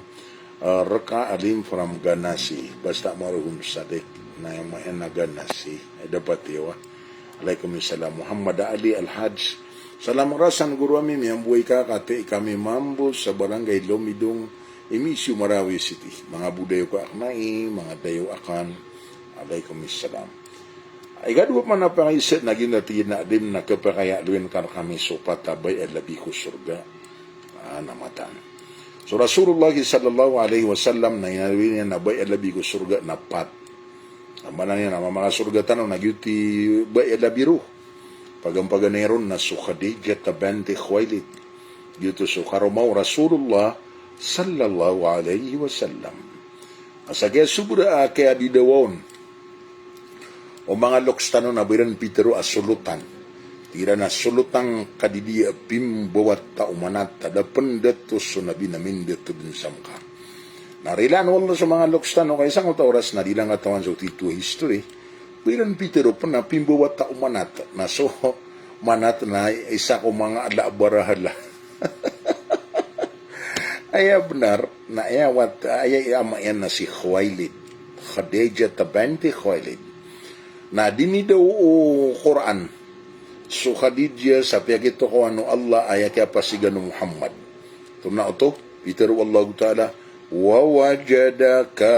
ah, rka Alim from Ganasi. Basta Maruhum Salik, na aya maana Ganasi. Ay dapat iyo, ah. Alaikum salam. Muhammad Ali Al Haj. Salam rka san guro ami, miyamboay ka, katii kami mambo sa barangay Lomidong, Imisio, Marawi City. Manga bo dayo ka akn ai, manga dayo akn. Alaikum salam. Ikadowa pman a pakaisa na giya na tig iyan a Alim na khapakay a aloyn ka rkami so pat a bai a labi ko sorga. Ah, na mataan. So Rasulullah sallallahu alaihi wasallam na inaloy niyan a bai a labi ko sorga na pat. Aya maana niyan na mamakasorga tano na giyoto i bai a labi ron. Paganay-paganay ron na so Khadijah binti Khuwailid. Giyoto so karoma o Rasulullah sallallahu alaihi wasallam. Sa kaya sobra a kaya di dawaon o manga loks tano na ba iran pitero a solotan. Tig iran a solotan ka di di a pimbawata o manat a da pen dato so Nabi na mindato den sa Mekah. Na rilaan o Allah so manga loks tano, kay sangkoto a oras na di iran katawan so tito a history. Ba iran pitero pen a pimbawata o manat. Na so manat na isa ko manga ala a barahala. Aya benar, na aya wat, aya ama iyan na si Khuwailid, Khadijah binti Khuwailid. Na dinidaw o Qur'an so Khadijah sa piyakitokawan o Allah a aya kiyapasigan o Muhammad. Tonaa oto, pitero o Allahu Ta'ala, "Wa wajadaka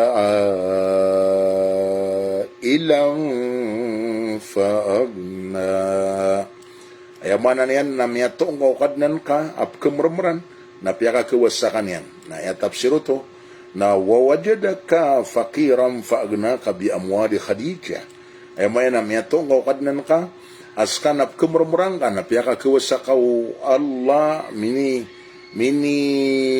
a'ilan fa aghna." Aya maana niyan na miyatonga o Kadnan ka a pekemermeran na piyakakawasa ka niyan. Na aya tafsir oto na, "Wa wajadaka faqiran fa aghnaka bi amwali Khadijah." Aya maana niyan na miyatonga o Kadnan ka a seka na pekemermeran ka na piyakakawasa ka o Allah, mini, mini,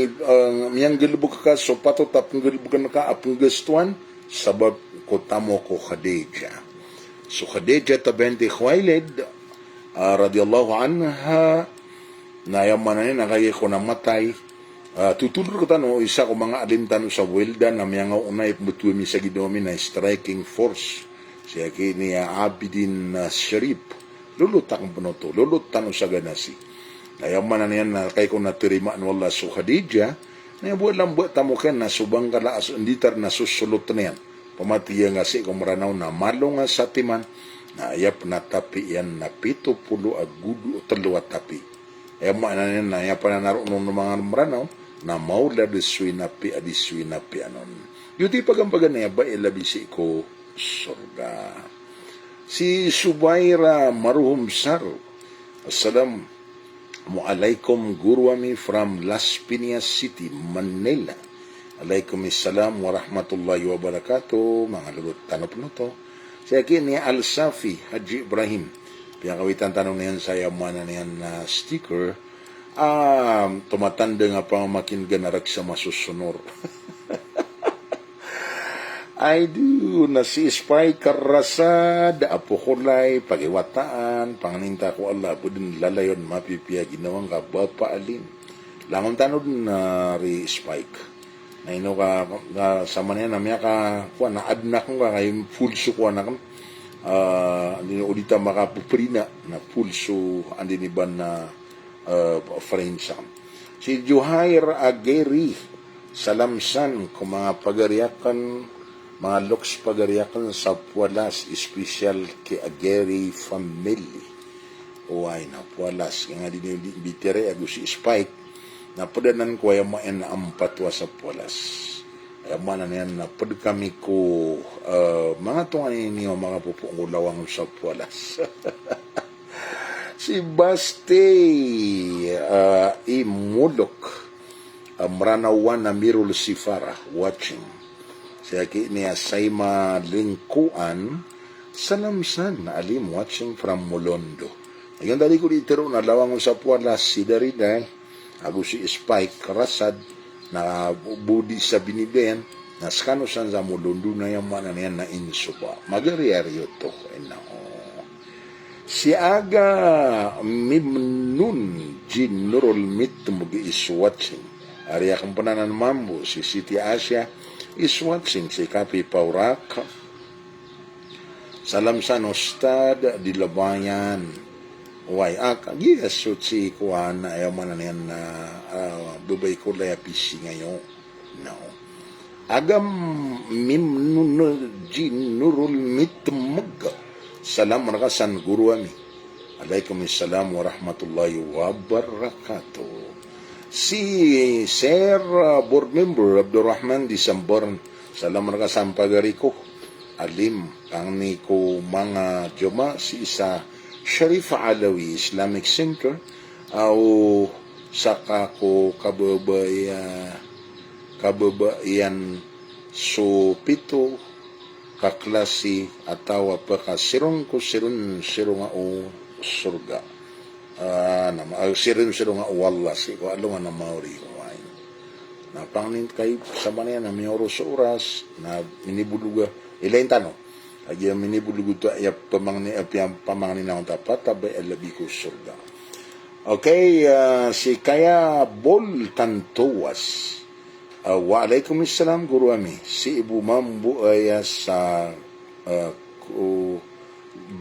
eh, miyanggalebek ka so patot a penggalebeken ka a penggastoan sabap ko tamok o Khadijah. So Khadijah binti Khuwailid, ah, radiyallahu anha, na aya maana niyan na kagiya ko na matay. Ah, totoro rektano, isa ko manga alim tano sa Wildan na miyangaoona i pembetowan mi sa ginawa mi na striking force. Sii aki niya Abidin, ah, Sharif. Lolot aken pen oto, lolot tano sa Ganasi. Na aya maana niyan na kagiya ko na tarimaan o Allah so Khadijah, na aya bo a lamba tamok iyan na so bangkala a so, nditar na so solot niyan. Pamatiya nga sii ko Meranaw na malonga sa timan, na aya pen a tapi iyan na pito polo ago telo a tapi. Aya maana niyan na aya pananaroon o manga Meranaw na maolad so inapi a di so inapi anon. Giyoto i paganay-paganay a bai a labi sii ko sorga. Si Subaira Maruhom Sar. Assalamu alaikum guro ami from Las Piñas City, Manila. Alaikum assalam warahmatullahi wabarakatuh. Manga lolot tano pen oto. Sii aki niya Al Safi Haji Ibrahim. Piyakawitan tano niyan sa aya maana niyan na sticker. Ah, tomatanda nga pamamakin gana rek sa masosonor. Ay do, na si Spy Karasad, Apo Kolay, Pagiwataan, panganinta ko Allah, bo den lalayon mapipiya ginawa ngka Bapa Alim. Langon tano den, ah, ri Spike. Na ino ka, ka sama niyan na miyaka, kowan na adnak ngka kay full so kowan aken. Ah, ino odita makapeperina, na full so andi ni ban na, ah, friends aken. Si Juhair Ageri, salam san ko manga pagari aken, manga loks pagari aken sa Pualas, special ki Ageri family. Oway na Pualas, kaya nga di, di, di bitiyara ago si Spike, na ped anan ko aya maana a mpatowa sa Pualas. Aya maana niyan na ped kami ko, eh, manga tonganay niyo a makapopoon ko lawang sa Pualas. Si Basti, eh, Imulok, eh, Meranawan a Mirul Sifara, watching. Sii aki niya Saima Lingkuan, salam san Alim, watching from Molondo. Ayon tadi ko di tero na lawang o sa Pualas si Darinay, ago si Spike Karasad, na bo di sa Biniben, na sekano san sa Molondo na aya maana niyan na insoba. Magari ari oto, ino. Si Aga Mimnun Jinurul Mitmeg is watching. Ari aken pen anan mambo si Siti Asia is watching si Kapi Paurak. Salam san Ustad di Labayan. Oway, ak, giya so si kowan, aya maana niyan na, ah, babay ko laya pisi ngayo. No. Aga Mimnun Jinurul Mitmeg. Salam reka san guro ami. Alaikum assalam warahmatullahi wabarakatuh. Si Sir, uh, board member Abdul Rahman di Samboran. Salam reka san pagari ko. Alim, kangni ko manga joma si isa Sharif Alawi Islamic Center. Aw saka ko kababaya, kababaian so pito ka klasi a taw a pkasirong ko sironsirong o sorga. Ah, na, ah, sironsirong o Allah, sii ko alongan a maori ko ai. Na pangnin kai sa manaya na miyaoros so oras, na minibologa, ilay tano. Agiya minibologa oto aya pamangni, aya pamangni na onta patabaya a labi ko sorga. Okay, ah, si Kaya Bol Tantowas. Ah, wa alaikum assalam, guro ami. Sii bo mambo aya sa, ah, ko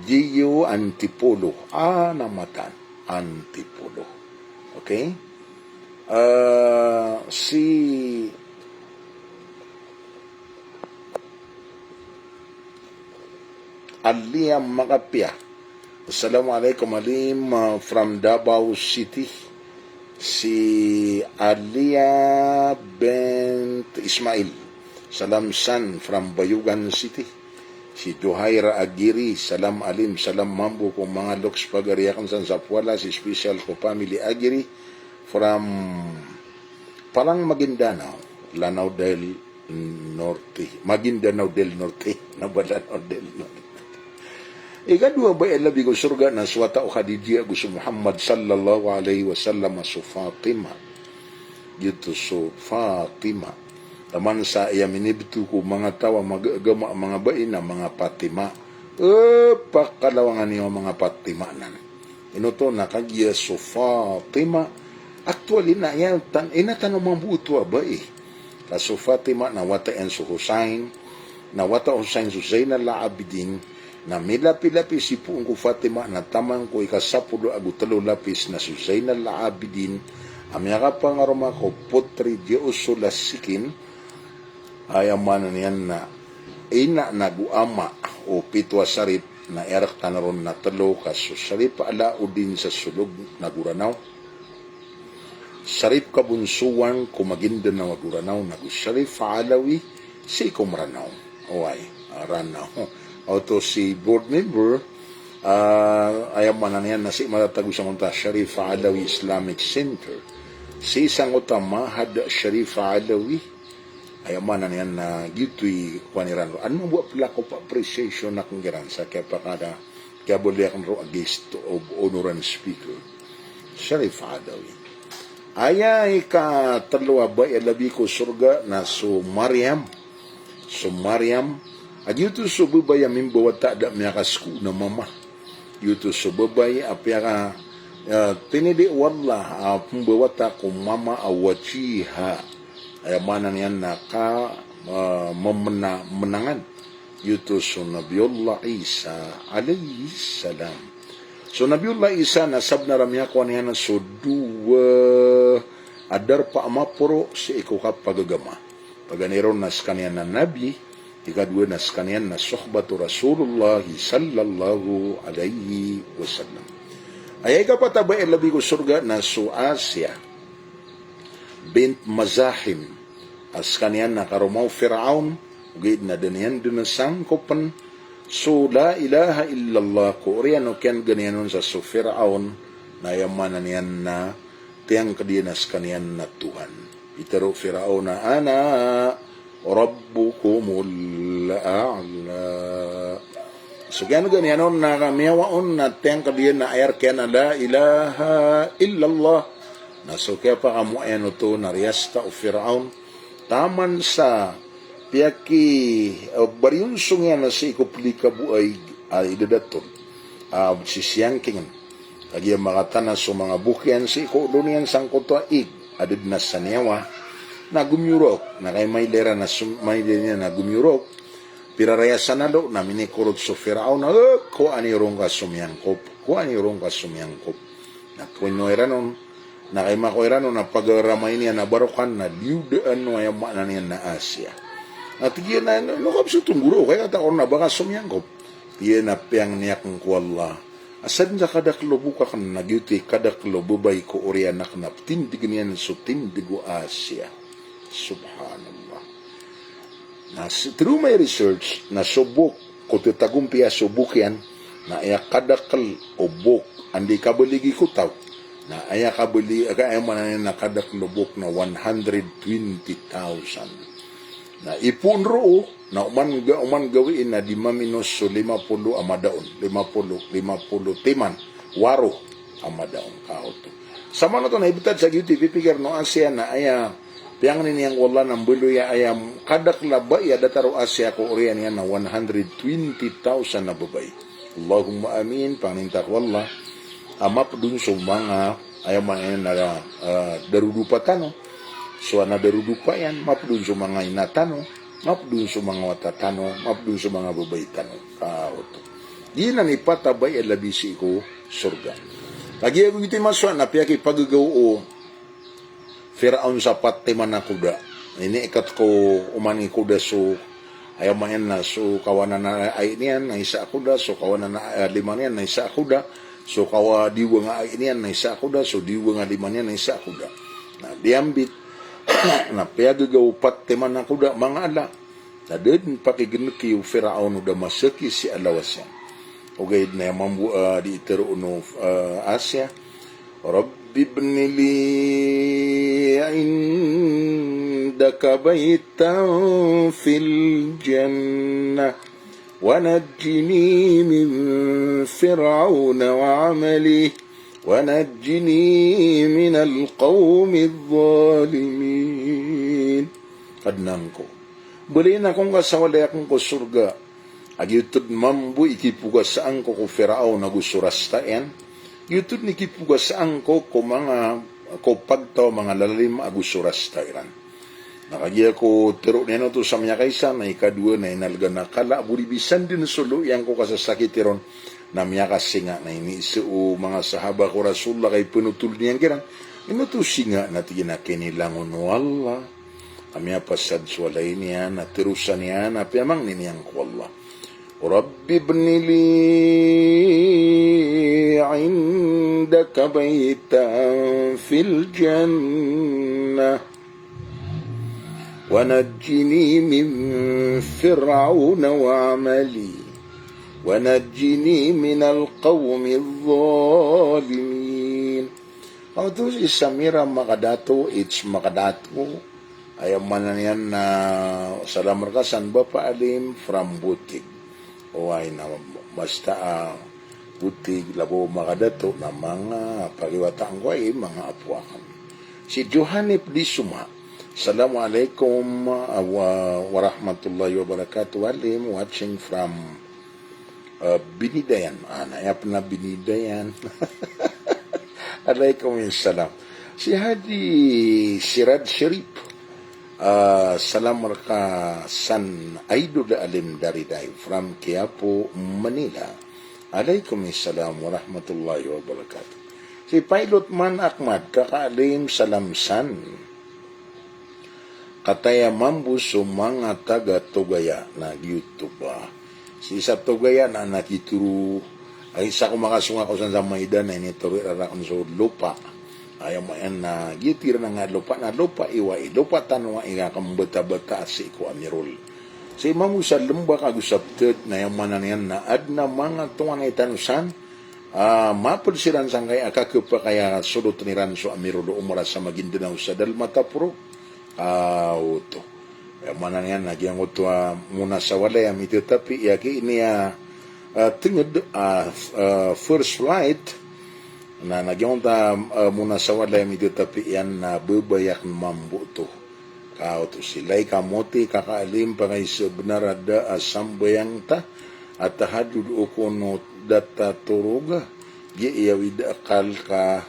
Gio Antipolo. Ah, na matan. Antipolo. Okay? Ah, si Alia Makapia. Assalamualaikum Alim, ah, from Davao City. Si Alia bint Ismail. Salam san from Bayugan City. Si Johaira Agiri, salam Alim, salam mambo ko manga loks pagari akn san sa Poala, si special ko family Agiri from Palang, Maguindanao, Lanao del Norte. Maguindanao del Norte. Na ba Lanao del Norte? Ikadowa a bai a labi ko sorga na so wata o Khadijah ago so Muhammad sallallahu alaihi wasallam a so Fatima. Giyoto so Fatima. Taman sa aya minibto ko manga taw a magagama a manga bai na manga Fatima. Eh, pakalawangan iyo a manga Fatima nan. Ino oto na kagiya so Fatima. Actually, na aya tan, ina tano mambo oto a bai. Ka so Fatima na wata iyan so Hussein, na wata o Hussein so Zainal Abidin, na milapilapi si poon ko Fatima na taman ko ikasapolo ago telo lapis na so Zainal Abidin, a miyakapangaroma ko potri di usul a sikin, aya maana niyan na ina nago ama o pito a Sharif, na aya rktano ron na telo, ka so Sharif Alauddin sa Solog nago Ranao, Sharif Kabunsuan ko Maguindanao ago Ranao, nago Sharif Alawi sii ko Maranao. Oway, ah, Ranao. Oto si board member, ah, aya maana niyan na sii matatago sangkoto a Sharif Alawi Islamic Center. Sii sangkoto a Mahad Sharif Alawi, aya maana niyan na giyoto i kowan iran. Ano bo a plaque of appreciation akn kiran sa kiyapakada, kiyabaloy akn ron a guest of honor and speaker. Sharif Alawi. Aya ikatelo a bai a labi ko sorga na so Mariam. So Mariam. A giyoto so babay a mimbawata a da miyakasko na mama. Giyoto so babay a piyaka, ah, pinili o Allah a pmbawata ko mama a wajiha. Aya maana niyan na ka, ah, mamena-, menangan. Giyoto so Nabiyullah Isa alayhis salam. So Nabiyullah Isa na sabnar a miyakowa niyan so dowa a darpa a maporo sii ko kapagagama. Paganay ron na skaniyan na nabi, ikadowa na skaniyan na sohbatu Rasulullah sallallahu alayhi wasallam. Aya ikapat a bai a labi ko sorga na so Asiya bint Mazahim, a skaniyan na karoma o Firaon, ogaid na da niyan dn sangkopen so la ilaha illallah ko oriyan o kiyan'ga niyan on sa so Firaon, na aya maana niyan na tiyangkd iyan a skaniyan na Tuhan. Pitharo o Firaon a ana rabbukumul a'la. So kiyan'ga niyan on na miyawa on na tiyangkd iyan a aya rk iyan a la ilaha illallah. Na so kiyapakamoa iyan oto na riyasta o Firaon. Taman sa piyaki, eh, bariyonsong iyan a sii ko plikaboay a idadatol, ah, sisiyangkingen. Kagiya makatana so manga bok iyan sii ko olo niyan sangkoto a ig a da dn a saniyawa, na gomiyorok, na kay mailay iran a som-, mailay niyan a gomiyorok, piraraya sa nalo, na minikorot so Firaon a, eh, kowaa niyo ron ka somiyangkop, kowaa niyo ron ka somiyangkop. Na kowa iran on, na kay makowa iran on na pagaramay niyan a barokan na liyo daan o aya maana niyan na Asiya. Na tig iyan a, ino ka bs oto nggoro, kay katawan a ba ka somiyangkop. Tig iyan a piyangni akn ko Allah a sadn sa kadakl o bok akn na giyoto i kadakl o babay ko oriyan akn a ptindgn iyan so tindg o Asiya. Subhanallah. Na s-, through my research, na so bok, ko tetagompiya so bok iyan, na aya kadakl o bok a anda i kabaligi ko taw, Na aya kabeli, aya maana niyan na kadaklobok na one hundred twenty thousand. Na ipoon roo, na oman ga-, oman gawii na di maminos so lima polo a madaon, lima polo, lima polo timan, waro a madaon, ka oto. Samanoto na ibetad sa giyoto i pipikir o Asiya na aya piyangni niyan ko Allah na mbaloya aya kadakl a bai a datar o Asiya ko oriyan iyan na one hundred twenty thousand a babay. Allahumma amin, pangnin ta ko Allah a maped on so manga, aya maana niyan na, ah, darodopa tano. So ana darodopa iyan, maped on so manga ina tano, maped on so manga wata tano, maped on so manga babay tano. Ka oto. Giyanan i pat a bai a labi sii ko sorga. Kagiya ko giyoto i masowa na piyakipagagaw o Firaon sa pat timan a koda. Iniikat ko oman i koda so, aya maana niyan na so kawanan a ai niyan na isa a koda, so kawanan a, eh, lima niyan na isa a koda, so kawa-, diwang a ai niyan na isa a koda, so diwang a lima niyan na isa a koda. Na diyambit, na piyagagaw o pat timan a koda, manga ala. Na da den pakigeneki o Firaon o da maseki sii a lawas iyan. Ogaid na aya mambo, ah, di iteroon o, ah, Asiya. Rabbi ibni li indaka baytan fil jannah wa najjini min Fir'auna wa amalih wa najjini minal qawmiz zalimin. Kadnan ko, baloyin ako ngka sa walay akn ko sorga. A giyoto den mambo i kipogasaan ko ko Firaon ago so rasta iyan. Giyoto den i kipogasaan ko ko manga, ko pagtaw a manga lalalim ago so rasta iran. Na kagiya ko tero niyan oto sa miyakaisa, na ikadowa na inalgan a kala a bo di bisan den so lo iyan ko kasasakiti ron, na miyakasinga na iniiza o manga sahaba ko Rasulullah ka ipenotol iyan kiran. Ino oto singa na tig iyan a kinilangon o Allah a miyapasad so walay niyan, na terosan iyan, na piyamangni niyan ko Allah. Rabbi ibni li indaka baytan fil jannah wa najjini min Fir'auna wa amalih wa najjini minal qawmiz zalimin. Oto si Samira Makadato, it's Makadato. Aya maana niyan na salam reka san Bapa Alim from Botig. Oway na basta, ah, Botig, labo Makadato na manga pakiwataan ko ai manga apo akn. Si Johanip di Suma. Assalamualaikum, ah, wa-, warahmatullahi wabarakatuh. Alim watching from Ah, Binidayan. Ah, na aya pn a Binidayan. Alaikum salam. Si Hadi Sirad Sharif. Ah, salam reka san Idol Alim Dariday from Quiapo, Manila. Alaikum salam warahmatullahi wabarakatuh. Si Pilot Man Ahmad, Kaka Alim, salam san. Kataya mambo so manga taga Tugaya na giyoto ba. Sii sa Tugaya na, na kitoro, ay, isa ko makasong ako san sa Maida na initoro iran rakn so lopa. Aya maana niyan na giyoto iran a nga lopa na lopa i wai, lopa tano wai a kambata-bata sii ko Amirul. Sii mambo sa Lembak ago sa Pted na aya maana niyan na adn a manga tonganay tano san, ah, maped siran sangkai a kakepakay a solotn iran so Amirul Umrah sa Maguindanao sa Dalmataporo. Ah, oto. Aya maana niyan na giyangkoto a mona sa walay a mitatapi, aya ki ini a, ah, tenged, ah, f-, ah, first flight. Na, na giyangkoto a, ah, mona sa walay a mitatapi iyan na babay akn mambo oto. Ka oto si Laika Moti, Kaka Alim, pakaisa bnar a da a sambayang ta a tahajjud o kon o da ta toroga. Giya i awid a akal ka,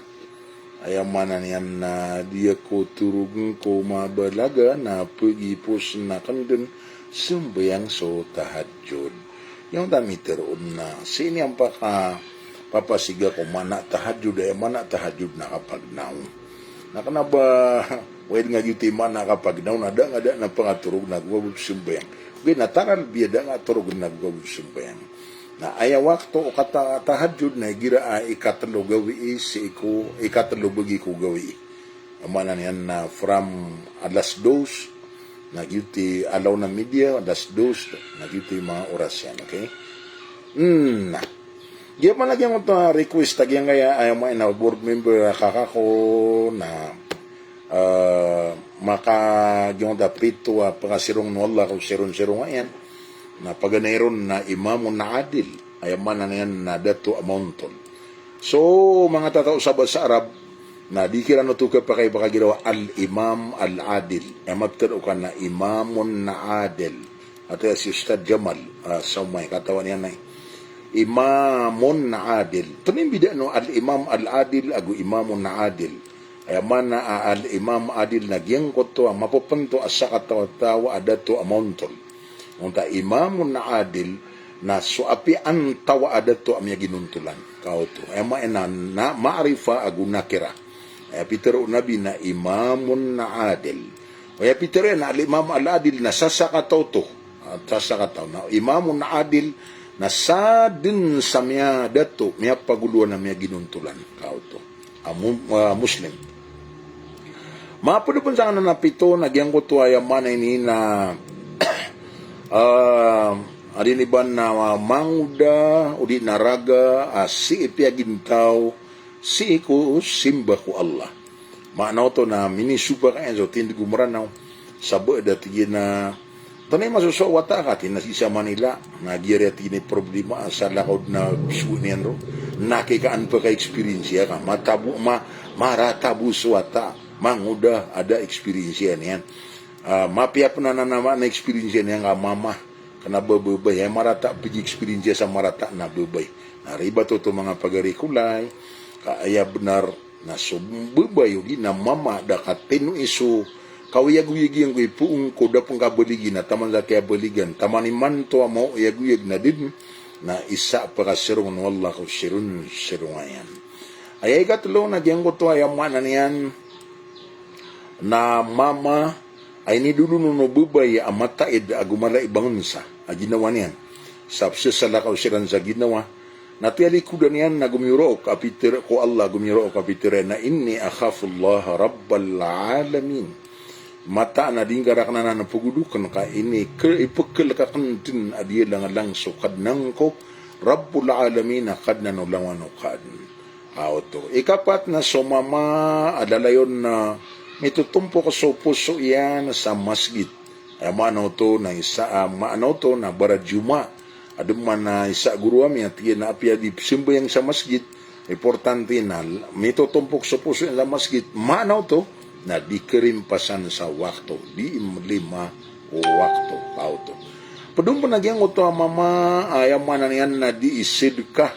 aya maana niyan na di ako torogn ko mabalaga na pegipos na knden sambayang so tahajjud. Iyang ta mitero on na sii niyan paka-, papasiga ko maana tahajjud, aya maana tahajjud na kapagnaw. Na kna ba, wai dn nga giyoto i maana kapagnaw na da nga da na pangatorogn ago kago sambayang. Ogaid na taral biya da nga torogn ago kago sambayang. Na aya wakto o kata-, tahajjud na igira a ikatlo gawii sii ko, ikatlo bagi ko gawii. Aya maana niyan na from alas dos, na giyoto i alaw na media, alas dos, na giyoto i manga oras iyan, okay? Hmm, na. Giya pn a giyangkoto a request a giyangkaya, aya maana a board member a kakako na, ah, maka giyangkoto a pito a pakaserong o Allah ko serong-serongan iyan. Na paganay ron na imamun adil. Aya maana niyan na dato a maontol. So, manga tataw sa basa Arab, na di kiran oto khapakay pakagiraw a al-imam al-adil. Aya mapitharo ka na imamun adil. Ati si Ustadh Jamal, ah, sa omay, katawan iyan na imamun adil. Antonaa i mbida o al-imam al-adil ago imamun adil? Aya maana a al-imam adil na giyangkoto a mapepento a sakataw a taw a dato a maontol. Onta imamun adil na so apiya antawaa a dato a miyaginontolan. Kaoto. Aya maana na ma'rifah ago nakirah. Aya pitharo o Nabi na imamun adil. Aya pitharo iyan na al-imam al-adil na sasakataw oto. Ah, sasakataw. Na imamun adil na sadn sa miyadato, miyapagoloan a miyaginontolan. Kaoto. A mu-, ah, Muslim. Mapd pn sanganan a pito na giyangkoto a aya maana ini na, ah, adi niyan ba na mangoda, odi na raga, ah, sii piyagintaw, sii ko simba ko Allah. Maana oto na minisoba ka iyan so tindg o Mranaw. Sabap da tig iyan a, antonaa i masosowa o wata ka, tig iyan a sii sa Manila. Na giyari a tig iyan i problema, salakaw dn a sowa niyan ron. Na kay ka an paka-experience iyan ka. Matabo, ma-, maratabo so wata. Mangoda, a da experience iyan iyan. Ah, mapiya pn anan a maana experience iyan iyan ka mama. Kna ba babay, aya marata pig-experience iyan sa marata na babay. Na ribat oto manga pagari ko lay, ka aya bnar na so babay odi na mama da katino iso, kaoyagoyag iyan ko ipoon ko da pn kabaligi na taman sa kiyabaligan, taman imanto a maoyagoyag na dn, na isa a pakaserong o Allah ko seron-serongan iyan. Aya ikatlo na giyangkoto a aya maana niyan na mama a inidolon o babay a mataid ago mala i bangnsa a ginawa niyan. Sa pzasalakaw siran sa ginawa, na tiyalikodan iyan na gomiyorok a pitharo ko Allah, gomiyorok a pitharo iyan na, "Inni akhafullaha rabbal alamin." Mataan a di ngka rakn anan pgodokn ka ini ke-, ipkhalk akn dn a di langlang so Kadnan ko, Rabbul alamin, a Kadnan o langowan o Kadn. A oto. Ikapat na so mama a lalayon na mitotompok so poso iyan sa masgit. Aya maana oto na isa, ah, maana oto na bara Juma. Adn man a isa a goro ami a tig iyan a apiya di pzambayang sa masgit, importante na mitotompok so poso iyan sa masgit. Maana oto na di karimpasan sa wakto, di mlima o wakto. A oto. Pd on pn a giyangkoto a mama, aya maana niyan na di isadka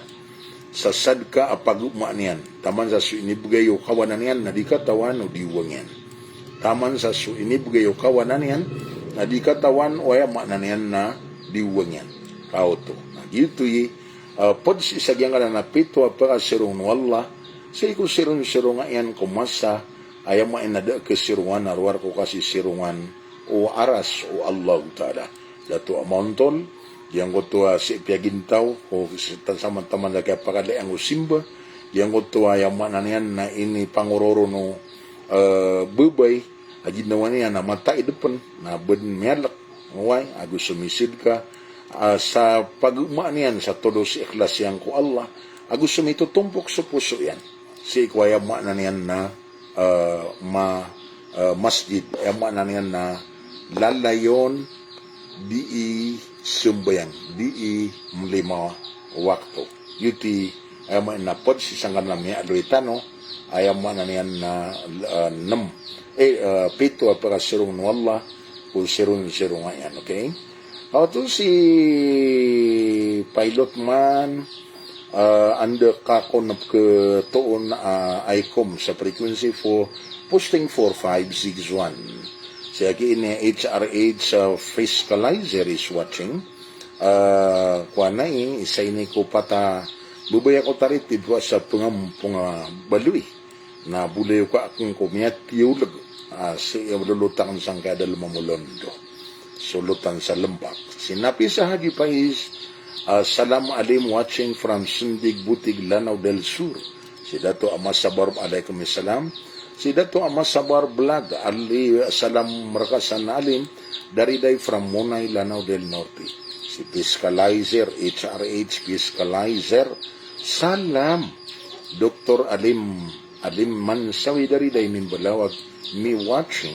sa sadka a pagoma niyan. Taman sa so inibgay o kawanan iyan na di katawan o diwang iyan. Taman sa so inibgay o kawanan iyan na di katawan o aya maana niyan na diwang iyan. A oto. Na giyoto i, ah, pd sii sa giyangkanan a pito a pakaserong o Allah, sii ko seron-serongan iyan ko masa, aya maana da kaserongan a rowar ko kasiserongan o aras o Allahu Ta'ala. Dato a maontol, giyangkoto a sii piyagintaw, o sii ta-, saman taman sa kiyapakalayan o simba, giyangkoto a aya maana niyan na inipangororon o, eh, babay a ginawa niyan na mataid pn, na bn miyalk, oway, ago so misadka, ah, sa pagoma niyan sa tolos ikhlas iyan ko Allah, ago so mitotompok so poso iyan. Sii ko aya maana niyan na eh, ma-, eh, masgit, aya maana niyan na lalayon dii sambayang, dii mlima wakto. Giyoto i, aya maana na pd sii sangkanan a miyaaloy tano, aya maana niyan na, eh, nem, eh, eh, pito a pakaserong o Allah ko seron-serongan iyan, okay? Aw, oto si pilot man, ah, anda ka kon pkhatoon, ah, ICOM sa frequency for posting four five six one. Sii ki ini H R H, ah, Fiscalizer is watching. Ah, kowan ai, isa ini ko pat a babay ako tarit, di ba, sa pngampong a baloy. Na bolayoka akn ko miyatiyolg, ah, sii a lolot akn sangkai a dalm a molondo. So lotan sa Lmpak. Si Nafisa Haji Faiz, ah, salam alim watching from Sindig Butig, Lanao del Sur. Si Dato Ama Sabar, alaikum salam. Si Dato Ama Sabar Vlog, ali, salam rka san alim, Dariday from Monay, Lanao del Norte. Si Fiscalizer, H R H Fiscalizer, Salam, Doktor Alim, Alim Mansawi dari Daymimbalaw, mi watching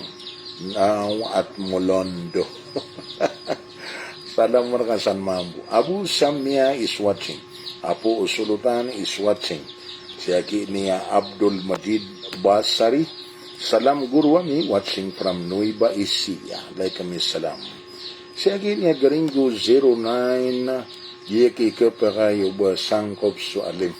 now at Molondo. Salam rka san mambo. Abu Samia is watching. Apo Sulutan is watching. Siyaki niya Abdul Majid Basari. Salam guru ami, watching from Nuwayba Ecija. Alaikum salam. Siyaki niya Gringo zero nine, giya ki kepakay o ba sangkop so alim.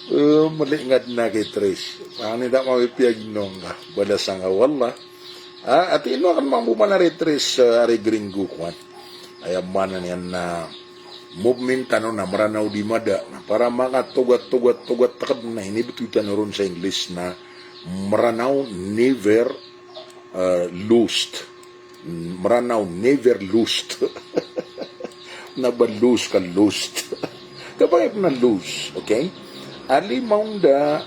Eh, mali ngad na ki Tris. Pangni ta mawipiyag nong ka. Balasan ka, wallah. Ah, ati ino akan mambo man ari Tris, eh, ari Gringo kwan. Aya maana niyan na movement tano na Mranaw di mada. Na para makatogat-togat-togat takad na inibetoy tano ron sa English na Mranaw never, uh, lost. Mranaw never lost. Na ba lose ka lost. Kapangay pn a lose, okay? Alimaw nda,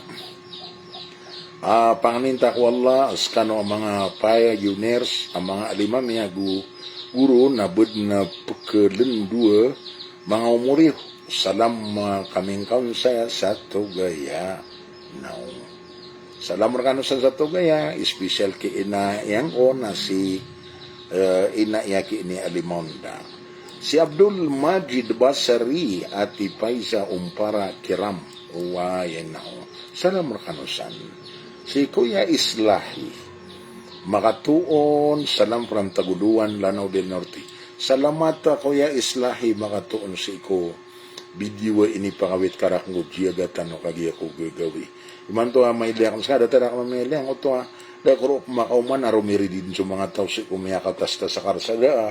ah, pangnin ta ko Allah, skano a manga pioneers, a manga alim ami ago guro na bed na pekelen dowa manga omor iyo. Salam, ah, kami ngkaon saya sa Tugaya. Now. Salam rekano san sa Tugaya, special ki ina iyan ko na si, eh, ina iya ki ini alimaw nda. Si Abdul Majid Basari, Ati Paiza, Umpara Kiram, wa ina o. Salam rekano san. Si Kuya Islahi. Makatoon, salam from Tagoloan, Lanao del Norte. Salamat, Kuya Islahi, makatoon sii ko video a inipakawit ka rakn ko giya gatan o kagiya ko gagawii. Imanto a mailay akn ska, datar akn mailay angkoto a da ko ron pmakaoma na romiridin so manga taw sii ko miyakatastas a karsada a.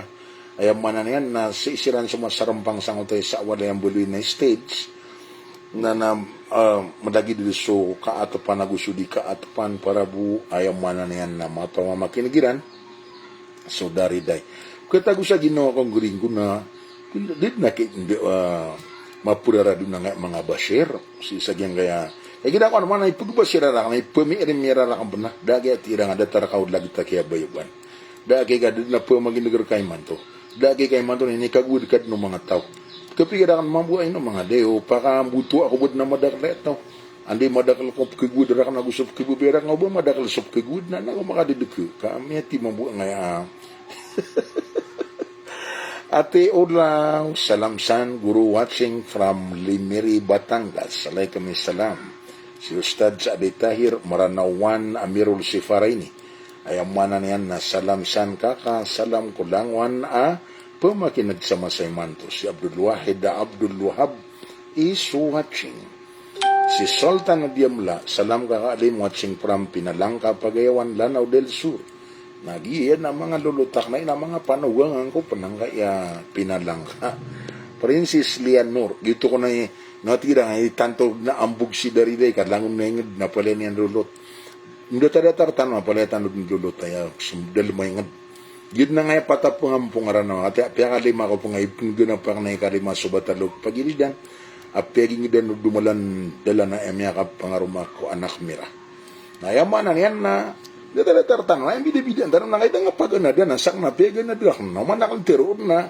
Aya maana niyan na sii siran so masarampang sangkoto a isa a walay a mbaloy na stage. Na, na, ah, madagid so kaatepan ago so di kaatepan para bo, aya maana niyan na mapamamakineg iran so Dariday. Katago sa ginawa ko Gringo na, di, di na ki, di, ah, maperarado na nga manga bashir. Sii sa giyangkaya, eh, gina ko ano man a ipegbashir a rakn, ipemiirim iran a rakn bena. Da a giya tirang a datar ka o lagid a kiyabayogan. Da a giya ka di na pemagineg reka imanto. Da a giya ka imanto na inikagowad ka den o manga taw. Kapiya da rakn mambo a ino manga dayo, pakamboto ako bo den a madakel a taw. Anda i madakel ko pekegowad rakn ago so pekebebaya rakn, o ba madakel so pekegowad na, na ko makadedeke. Ka miyati mambo angkaya a. Ati Olaw, salam san, guro watching from Limiri, Batangas. Alaikum salam. Si Ustadh Saadi Tahir, Maranawan, Amirul Sifaraini. Aya maana niyan na salam san kaka, salam ko langowan a pemakineg sa masa imanto. Si Abdul Wahid Abdul Wahab is watching. Si Sultan Adiamla, salam kaka alim, watching from Pinalangka, Pagayawan, Lanao del Sur. Na giya na manga lolot akn na ina manga panogangan ko penangkaya Pinalangka. Princess Leonor, gioto ko na i, na tirang i tanto na ambog si Dariday ka langon na inged na palaya niyan lolot. Ndotadatar tano a palaya tano den lolot aya, sumdal mainged. Gid na ngaya patapengampong aran a, ati a piyakalima ko pengaipen gena pakna ikalima so batalog pagiridan. A piyagingedan o domalan dalan a miyakapangaroma ko anak mira. Na aya maana niyan na, datar-datar tano, aya bida-bida tano, na ngaya da nga paganada na sakna piyaganada akn, na manakel tero na,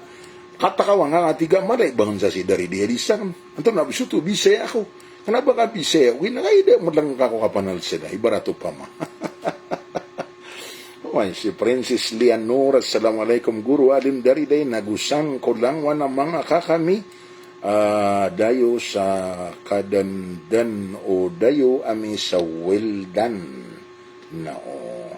katakawa nga ati ga malay bangen sa si Dariday a di sakn. Anto na bisoto, Bisaya ako. Kena ba ka Bisaya, wi na ngaya da meleng ka ko kapanal seda, ibarat opama. Oway, si Princess Leonor, assalamualaikum guro, alim Dariday, na go san ko langowan a manga kaka mi, ah, dayo sa Kadandan o dayo ami sa Wildan. Na o.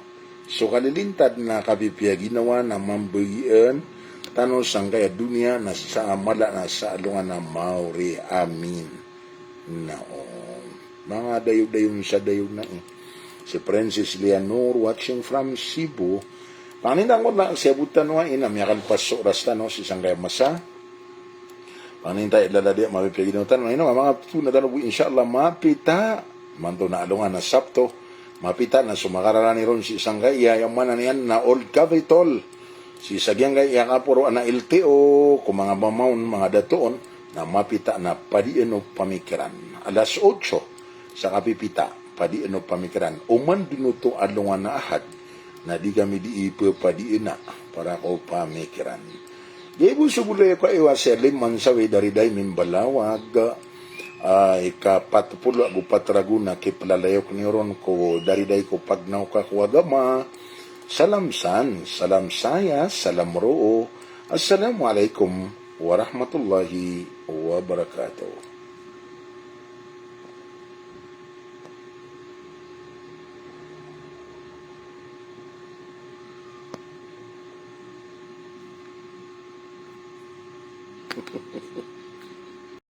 So kalilintad na kapipiya ginawa na mambagian tano sangkaya doniya na sa mala na sa alongan a maori. Amin. Na o. Manga dayo-dayon sa dayo na i. Si Princess Leonor watching from Cebu. Pangnin ta ngkoto na siyabotan wa ina miyakalpas so oras tano sii sangkaya masa. Pangnin ta ilaladi a mapipiya ginawa tano. Ino, manga pto na tano bo, insha Allah, mapita. Imanto na alongan a Sabto. Mapita na so makararani ron sii sangkaya, aya maana niyan na Old Capitol. Sii sa giyangkaya kaporo a na L T O, ko manga mama on, manga dato on, na mapita na padian o pamikiran. Alas otso, sa kapipita, padian o pamikiran. Oman den oto alongan a Ahad, na di kami di ipepadian a para ko pamikiran. Giya bo so bolay ako a iwasay a liman sawi, Dariday Mimbalawag. Ah, ika pat polo ago pat ragon a kipelalayok niyo ron ko Dariday ko Pagnaoka ko Agama. Salam san, salam saya, salam roo. Assalamu alaikum warahmatullahi wabarakatuh.